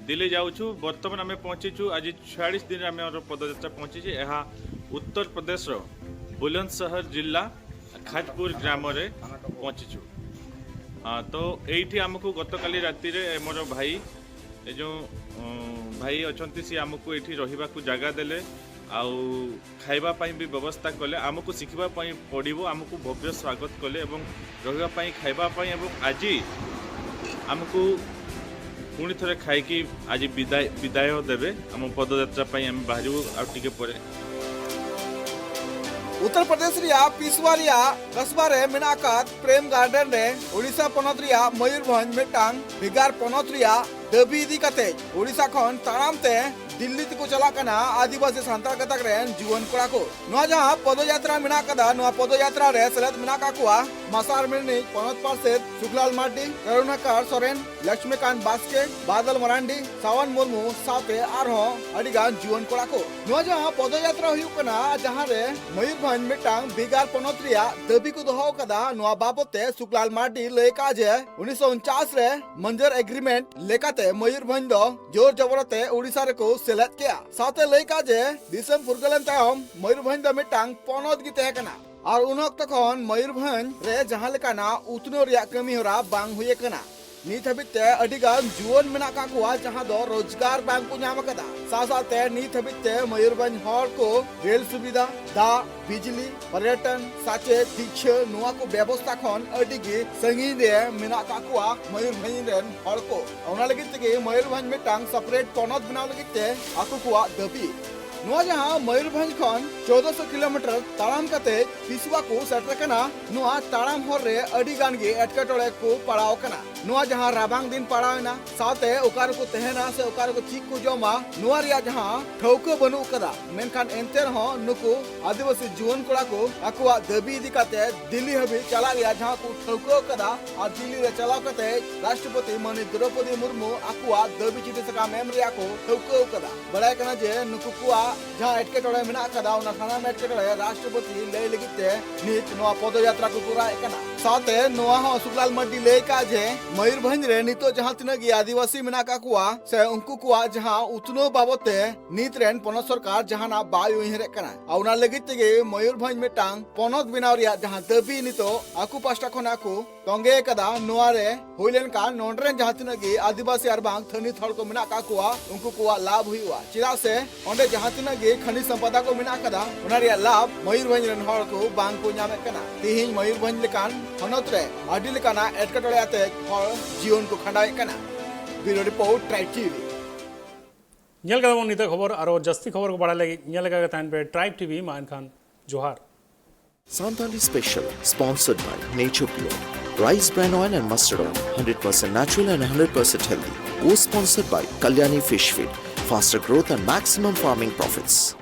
ଦିଲ୍ଲୀ ଯାଉଛୁ, ବର୍ତ୍ତମାନ ଆମେ ପହଞ୍ଚିଛୁ, ଆଜି ଛୟାଳିଶ ଦିନରେ ଆମେ ଆମର ପଦଯାତ୍ରା ପହଞ୍ଚିଛି। ଏହା ଉତ୍ତର ପ୍ରଦେଶର ବୁଲନ୍ଦସହର ଜିଲ୍ଲା ଖାଜପୁର ଗ୍ରାମରେ ପହଞ୍ଚିଛୁ। ହଁ, ତ ଏଇଠି ଆମକୁ ଗତକାଲି ରାତିରେ ମୋର ଭାଇ, ଏ ଯେଉଁ, ଅଁ, ଭାଇ ଅଛନ୍ତି, ସିଏ ଆମକୁ ଏଇଠି ରହିବାକୁ ଜାଗା ଦେଲେ। ଆଉ ଖାଇବା ପାଇଁ ବି ବ୍ୟବସ୍ଥା କଲେ, ଆମକୁ ଶିଖିବା ପାଇଁ ପଡ଼ିବ, ଆମକୁ ଭବ୍ୟ ସ୍ୱାଗତ କଲେ ଏବଂ ରହିବା ପାଇଁ, ଖାଇବା ପାଇଁ ଏବଂ ଆଜି ଆମକୁ ପୁଣି ଥରେ ଖାଇକି ଆଜି ବିଦାୟ, ବିଦାୟ ଦେବେ। ଆମ ପଦଯାତ୍ରା ପାଇଁ ଆମେ ବାହାରିବୁ ଆଉ ଟିକେ ପରେ। ᱩᱛᱛᱚᱨ ᱯᱨᱚᱫᱮᱥ ᱨᱮᱭᱟᱜ ᱯᱤᱥᱣᱟ ᱨᱮᱭᱟᱜ ᱠᱟᱥᱵᱟ ᱨᱮ ᱢᱮᱱᱟᱜ ᱟᱠᱟᱫ ᱯᱨᱮᱢ ᱜᱟᱨᱰᱮᱱ ᱨᱮ ᱳᱰᱤᱥᱟ ᱯᱚᱱᱚᱛ ᱨᱮᱭᱟᱜ ᱢᱚᱭᱩᱨᱵᱷᱚᱸᱡᱽ ᱢᱤᱫᱴᱟᱝ ᱵᱷᱮᱜᱟᱨ ᱯᱚᱱᱚᱛ ᱨᱮᱭᱟᱜ ᱫᱟᱹᱵᱤ ᱤᱫᱤ ᱠᱟᱛᱮ ᱳᱰᱤᱥᱟ ᱠᱷᱚᱱ ᱛᱟᱲᱟᱢ ᱛᱮ ᱫᱤᱞᱞᱤ ᱛᱮᱠᱚ ᱪᱟᱞᱟᱜ ᱠᱟᱱᱟ ᱟᱹᱫᱤᱵᱟᱹᱥᱤ ᱥᱟᱱᱛᱟᱲ ᱜᱟᱛᱟᱠ ᱨᱮᱱ ᱡᱩᱣᱟᱹᱱ ᱠᱚᱲᱟ ᱠᱚ᱾ ᱱᱚᱣᱟ ᱡᱟᱦᱟᱸ ᱯᱚᱫᱚᱡᱟᱛᱨᱟ ᱢᱮᱱᱟᱜ ᱟᱠᱟᱫᱟ, ᱱᱚᱣᱟ ᱯᱚᱫᱚᱡᱟᱛᱨᱟ ᱨᱮ ᱥᱮᱞᱮᱫ ᱢᱮᱱᱟᱜ ᱟᱠᱟᱫ ᱠᱚᱣᱟ ᱢᱟᱥᱟᱨ ᱢᱤᱨᱱᱤᱡ ᱯᱚᱱᱚᱛ ᱯᱟᱨᱥᱮᱛ ᱥᱩᱠᱞᱟᱞ ᱢᱟᱨᱰᱤ, ᱠᱟᱨᱩᱱᱟᱠᱟᱨ ᱥᱚᱨᱮᱱ, ᱞᱚᱠᱥᱢᱤᱠᱟᱱᱛ ᱵᱟᱥᱠᱮ, ᱵᱟᱫᱚᱞ ᱢᱟᱨᱟᱱᱰᱤ, ᱥᱟᱣᱟᱱ ᱢᱩᱨᱢᱩ ᱥᱟᱶᱛᱮ ᱟᱨᱦᱚᱸ ᱟᱹᱰᱤ ᱜᱟᱱ ᱡᱩᱣᱟᱹᱱ ᱠᱚᱲᱟ ᱠᱚ᱾ ᱱᱚᱣᱟ ᱡᱟᱦᱟᱸ ᱯᱚᱫᱚᱡᱟᱛᱨᱟ ᱦᱩᱭᱩᱜ ᱠᱟᱱᱟ, ᱡᱟᱦᱟᱸ ᱨᱮ ᱢᱚᱭᱩᱨᱵᱷᱚᱸᱡᱽ ᱢᱤᱫᱴᱟᱝ ᱵᱷᱮᱜᱟᱨ ᱯᱚᱱᱚᱛ ᱨᱮᱭᱟᱜ ᱫᱟᱹᱵᱤ ᱠᱚ ᱫᱚᱦᱚ ᱟᱠᱟᱫᱟ, ᱱᱚᱣᱟ ᱵᱟᱵᱚᱛ ᱛᱮ ᱥᱩᱠᱞᱟᱞ ᱢᱟᱨᱰᱤ ᱞᱟᱹᱭ ᱠᱟᱜᱼᱟ ᱡᱮ ᱩᱱᱤᱥᱥᱚ ᱩᱱᱪᱟᱥ ᱨᱮ ᱢᱟᱱᱡᱟᱨ ᱮᱜᱽᱨᱤᱢᱮᱱᱴ ᱞᱮᱠᱟᱛᱮ ᱢᱚᱭᱩᱨᱵᱷᱚᱸᱡᱽ ᱫᱚ ᱡᱳᱨ ᱡᱚᱵᱚᱨ ᱛᱮ ᱳᱰᱤᱥᱟ ᱨᱮᱠᱚ ᱥᱮᱞᱮᱫ ᱠᱮᱜᱼᱟ᱾ ᱥᱟᱶᱛᱮ ᱞᱟᱹᱭ ᱠᱟᱜᱼᱟ ᱡᱮ ᱫᱤᱥᱚᱢ ᱯᱷᱩᱨᱜᱟᱹᱞᱮᱱ ᱛᱟᱭᱚᱢ ᱢᱚᱭᱩᱨᱵᱷᱚᱸᱡᱽ ᱫᱚ ᱢᱤᱫᱴᱟᱝ ᱯᱚᱱᱚᱛ ᱜᱮ ᱛᱟᱦᱮᱸ ᱠᱟᱱᱟ ᱟᱨ ᱩᱱ ᱚᱠᱛᱚ ᱠᱷᱚᱱ ᱢᱚᱭᱩᱨᱵᱷᱚᱸᱡᱽ ᱨᱮ ᱡᱟᱦᱟᱸ ᱞᱮᱠᱟᱱᱟᱜ ᱩᱛᱱᱟᱹᱣ ᱨᱮᱭᱟᱜ ᱠᱟᱹᱢᱤ ᱦᱚᱨᱟ ᱵᱟᱝ ᱦᱩᱭ ᱟᱠᱟᱱᱟ᱾ ᱱᱤᱛ ᱦᱟᱹᱵᱤᱡ ᱛᱮ ᱟᱹᱰᱤ ᱜᱟᱱ ᱡᱩᱣᱟᱹᱱ ᱢᱮᱱᱟᱜ ᱟᱠᱟᱫ ᱠᱚᱣᱟ ᱡᱟᱦᱟᱸ ᱫᱚ ᱨᱳᱡᱽᱜᱟᱨ ᱵᱟᱝ ᱠᱚ ᱧᱟᱢ ᱟᱠᱟᱫᱟ᱾ ᱥᱟᱶ ᱥᱟᱶᱛᱮ ᱱᱤᱛ ᱦᱟᱹᱵᱤᱡ ᱛᱮ ᱢᱚᱭᱩᱨᱵᱷᱚᱸᱡᱽ ᱦᱚᱲ ᱠᱚ ᱨᱮᱞ ᱥᱩᱵᱤᱫᱷᱟ, ᱫᱟᱜ, ᱵᱤᱡᱽᱞᱤ, ᱯᱚᱨᱭᱚᱴᱚᱱ, ᱥᱟᱪᱮᱫ, ᱫᱤᱠᱪᱷᱟᱹ, ᱱᱚᱣᱟ ᱠᱚ ᱵᱮᱵᱚᱥᱛᱷᱟ ᱠᱷᱚᱱ ᱟᱹᱰᱤ ᱜᱮ ᱥᱟᱺᱜᱤᱧ ᱨᱮ ᱢᱮᱱᱟᱜ ᱟᱠᱟᱫ ᱠᱚᱣᱟ ᱢᱚᱭᱩᱨᱵᱷᱚᱸᱡᱽ ᱨᱮᱱ ᱦᱚᱲ ᱠᱚ᱾ ᱚᱱᱟ ᱞᱟᱹᱜᱤᱫ ᱛᱮᱜᱮ ᱢᱚᱭᱩᱨᱵᱷᱚᱸᱡᱽ ᱢᱤᱫᱴᱟᱝ ᱥᱮᱯᱟᱨᱮᱴ ᱯᱚᱱᱚᱛ ᱵᱮᱱᱟᱣ ᱞᱟᱹᱜᱤᱫ ᱛᱮ ᱟᱠᱚ ᱠᱚᱣᱟᱜ ᱫᱟᱹᱵᱤ᱾ ᱱᱚᱣᱟ ᱡᱟᱦᱟᱸ ᱢᱚᱭᱩᱨᱵᱷᱚᱸᱡᱽ ᱠᱷᱚᱱ ᱪᱳᱫᱽᱫᱚᱥᱚ ᱠᱤᱞᱳᱢᱤᱴᱟᱨ ᱛᱟᱲᱟᱢ ᱠᱟᱛᱮ ᱯᱤᱥᱣᱟ ᱠᱚ ᱥᱮᱴᱮᱨ ᱠᱟᱱᱟ, ᱱᱚᱣᱟ ᱛᱟᱲᱟᱢ ᱦᱚᱨ ᱨᱮ ᱟᱹᱰᱤ ᱜᱟᱱ ᱜᱮ ᱮᱴᱠᱮᱴᱚᱬᱮ ᱠᱚ ᱯᱟᱲᱟᱣ ᱟᱠᱟᱱᱟ᱾ ᱱᱚᱣᱟ ᱡᱟᱦᱟᱸ ᱨᱟᱵᱟᱝ ᱫᱤᱱ ᱯᱟᱲᱟᱣ ᱮᱱᱟ, ᱥᱟᱶᱛᱮ ᱚᱠᱟ ᱨᱮᱠᱚ ᱛᱟᱦᱮᱱᱟ ᱥᱮ ᱚᱠᱟ ᱨᱮᱠᱚ ᱪᱮᱫ ᱠᱚ ᱡᱚᱢᱟ, ᱱᱚᱣᱟ ᱨᱮᱭᱟᱜ ᱡᱟᱦᱟᱸ ᱴᱷᱟᱹᱣᱠᱟᱹ ᱵᱟᱹᱱᱩᱜ ᱟᱠᱟᱫᱟ᱾ ᱢᱮᱱᱠᱷᱟᱱ ᱮᱱᱛᱮ ᱨᱮᱦᱚᱸ ᱱᱩᱠᱩ ᱟᱹᱫᱤᱵᱟᱹᱥᱤ ᱡᱩᱣᱟᱹᱱ ᱠᱚᱲᱟ ᱠᱚ ᱟᱠᱚᱣᱟᱜ ᱫᱟᱹᱵᱤ ᱤᱫᱤ ᱠᱟᱛᱮ ᱫᱤᱞᱞᱤ ᱦᱟᱹᱵᱤᱡ ᱪᱟᱞᱟᱜ ᱨᱮᱭᱟᱜ ᱡᱟᱦᱟᱸ ᱠᱚ ᱴᱷᱟᱹᱣᱠᱟᱹ ᱟᱠᱟᱫᱟ ᱟᱨ ᱫᱤᱞᱞᱤ ᱨᱮ ᱪᱟᱞᱟᱣ ᱠᱟᱛᱮ ᱨᱟᱥᱴᱨᱚᱯᱚᱛᱤ ᱢᱟᱹᱱᱤᱡ ᱫᱨᱚᱯᱚᱫᱤ ᱢᱩᱨᱢᱩ ᱟᱠᱚᱣᱟᱜ ᱫᱟᱹᱵᱤ ᱪᱤᱴᱷᱤ ᱥᱟᱠᱟᱢ ᱮᱢ ᱨᱮᱭᱟᱜ ᱠᱚ ᱴᱷᱟᱹᱣᱠᱟᱹ ᱟᱠᱟᱫᱟ᱾ ᱵᱟᱲᱟᱭ ᱠᱟᱱᱟ ᱡᱮ ᱱᱩᱠᱩ ᱠᱚᱣᱟᱜ ᱡᱟᱦᱟᱸ ᱮᱴᱠᱮᱴᱚᱬᱮ ᱢᱮᱱᱟᱜ ᱟᱠᱟᱫᱟ, ᱚᱱᱟ ᱥᱟᱱᱟᱢ ᱮᱴᱠᱮᱴᱚᱬᱮ ᱨᱟᱥᱴᱨᱚᱯᱚᱛᱤ ᱞᱟᱹᱭ ᱞᱟᱹᱜᱤᱫ ᱛᱮ ᱱᱤᱛ ᱱᱚᱣᱟ ᱯᱚᱫᱚᱡᱟᱛᱨᱟ ᱠᱚ ᱠᱚᱨᱟᱣᱮᱫ ᱠᱟᱱᱟ᱾ ᱥᱟᱶᱛᱮ ᱱᱚᱣᱟ ᱦᱚᱸ ᱥᱩᱠᱞᱟᱞ ᱢᱟᱨᱰᱤ ᱞᱟᱹᱭ ᱠᱟᱜᱼᱟ ᱡᱮ ᱢᱚᱭᱩᱨᱵᱷᱚᱸᱡᱽ ᱨᱮ ᱱᱤᱛᱚᱜ ᱡᱟᱦᱟᱸ ᱛᱤᱱᱟᱹᱜ ᱜᱮ ᱟᱹᱫᱤᱵᱟᱹᱥᱤ ᱢᱮᱱᱟᱜ ᱟᱠᱟᱫ ᱠᱚᱣᱟ ᱥᱮ ᱩᱱᱠᱩ ᱠᱚᱣᱟᱜ ᱡᱟᱦᱟᱸ ᱩᱛᱱᱟᱹᱣ ᱵᱟᱵᱚᱛ ᱛᱮ ᱱᱤᱛ ᱨᱮᱱ ᱯᱚᱱᱚᱛ ᱥᱚᱨᱠᱟᱨ ᱡᱟᱦᱟᱱᱟᱜ ᱵᱟᱭ ᱩᱭᱦᱟᱹᱨᱮᱫ ᱠᱟᱱᱟ᱾ ᱟᱨ ᱚᱱᱟ ᱞᱟᱹᱜᱤᱫ ᱛᱮᱜᱮ ᱢᱚᱭᱩᱨᱵᱷᱚᱸᱡᱽ ᱢᱤᱫᱴᱟᱝ ᱯᱚᱱᱚᱛ ᱵᱮᱱᱟᱣ ᱨᱮᱭᱟᱜ ᱡᱟᱦᱟᱸ ᱫᱟᱹᱵᱤ ᱱᱤᱛᱚᱜ ᱟᱠᱚ ᱯᱟᱦᱴᱟ ᱠᱷᱚᱱᱟᱜ ᱠᱚ ᱛᱚᱸᱜᱮ ᱟᱠᱟᱫᱟ, ᱱᱚᱣᱟ ᱨᱮ ᱦᱩᱭ ᱞᱮᱱᱠᱷᱟᱱ ᱱᱚᱰᱮ ᱨᱮᱱ ᱡᱟᱦᱟᱸ ᱛᱤᱱᱟᱹᱜ ᱜᱮ ᱟᱹᱫᱤᱵᱟᱹᱥᱤ ᱟᱨ ᱵᱟᱝ ᱛᱷᱟᱹᱱᱤᱛ ᱦᱚᱲ ᱠᱚ ᱢᱮᱱᱟᱜ ᱟᱠᱟᱫ ᱠᱚᱣᱟ, ᱩᱱᱠᱩ ᱠᱚᱣᱟᱜ ᱞᱟᱵᱷ ᱦᱩᱭᱩᱜᱼᱟ᱾ ᱪᱮᱫᱟᱜ ᱥᱮ ᱚᱸᱰᱮ ᱡᱟᱦᱟᱸ ᱛᱤᱱᱟᱹᱜ ᱜᱮ ᱠᱷᱟᱱᱤ ᱥᱚᱢᱯᱚᱫᱟ ᱠᱚ ᱢᱮᱱᱟᱜ ᱟᱠᱟᱫᱟ, ᱚᱱᱟ ᱨᱮᱭᱟᱜ ᱞᱟᱵᱷ ᱢᱚᱭᱩᱨᱵᱷᱚᱸᱡᱽ ᱨᱮᱱ ᱦᱚᱲ ᱠᱚ ᱵᱟᱝ ᱠᱚ ᱧᱟᱢᱮᱫ ᱠᱟᱱᱟ᱾ ᱛᱮᱦᱮᱧ ᱢᱚᱭᱩᱨᱵᱷᱚᱸᱡᱽ ᱞᱮᱠᱟᱱ ᱦᱚᱱᱚᱛ ᱨᱮ ᱟᱹᱰᱤ ᱞᱮᱠᱟᱱᱟᱜ ᱮᱴᱠᱮᱴᱚᱬᱮ ᱟᱛᱮ ᱦᱚᱲ ᱡᱤᱭᱚᱱ ᱠᱚ ᱠᱷᱟᱸᱰᱟᱣᱮᱫ ᱠᱟᱱᱟ᱾ ᱵᱤᱭᱩᱨᱳ ᱨᱤᱯᱳᱨᱴ, ᱴᱨᱟᱭᱤᱵᱽ ᱴᱤᱵᱷᱤ᱾ ᱧᱮᱞ ᱠᱮᱫᱟ ᱵᱚᱱ ᱱᱤᱛᱟᱹᱜ ᱠᱷᱚᱵᱚᱨ᱾ ᱟᱨᱚ ᱡᱟᱹᱥᱛᱤ ᱠᱷᱚᱵᱚᱨ ᱠᱚ ᱵᱟᱲᱟᱭ ᱞᱟᱹᱜᱤᱫ ᱧᱮᱞ ᱞᱮᱠᱟ ᱜᱮ ᱛᱟᱦᱮᱱ ᱯᱮ ᱴᱨᱟᱭᱤᱵᱽ ᱴᱤᱵᱷᱤ᱾ ᱢᱟ ᱮᱱᱠᱷᱟᱱ ᱡᱚᱦᱟᱨ᱾ Santali Special, sponsored by Nature Pure, Rice Bran Oil and Mustard Oil, hundred percent natural and hundred percent healthy. Co-sponsored by Kalyani Fish Feed, faster growth and maximum farming profits.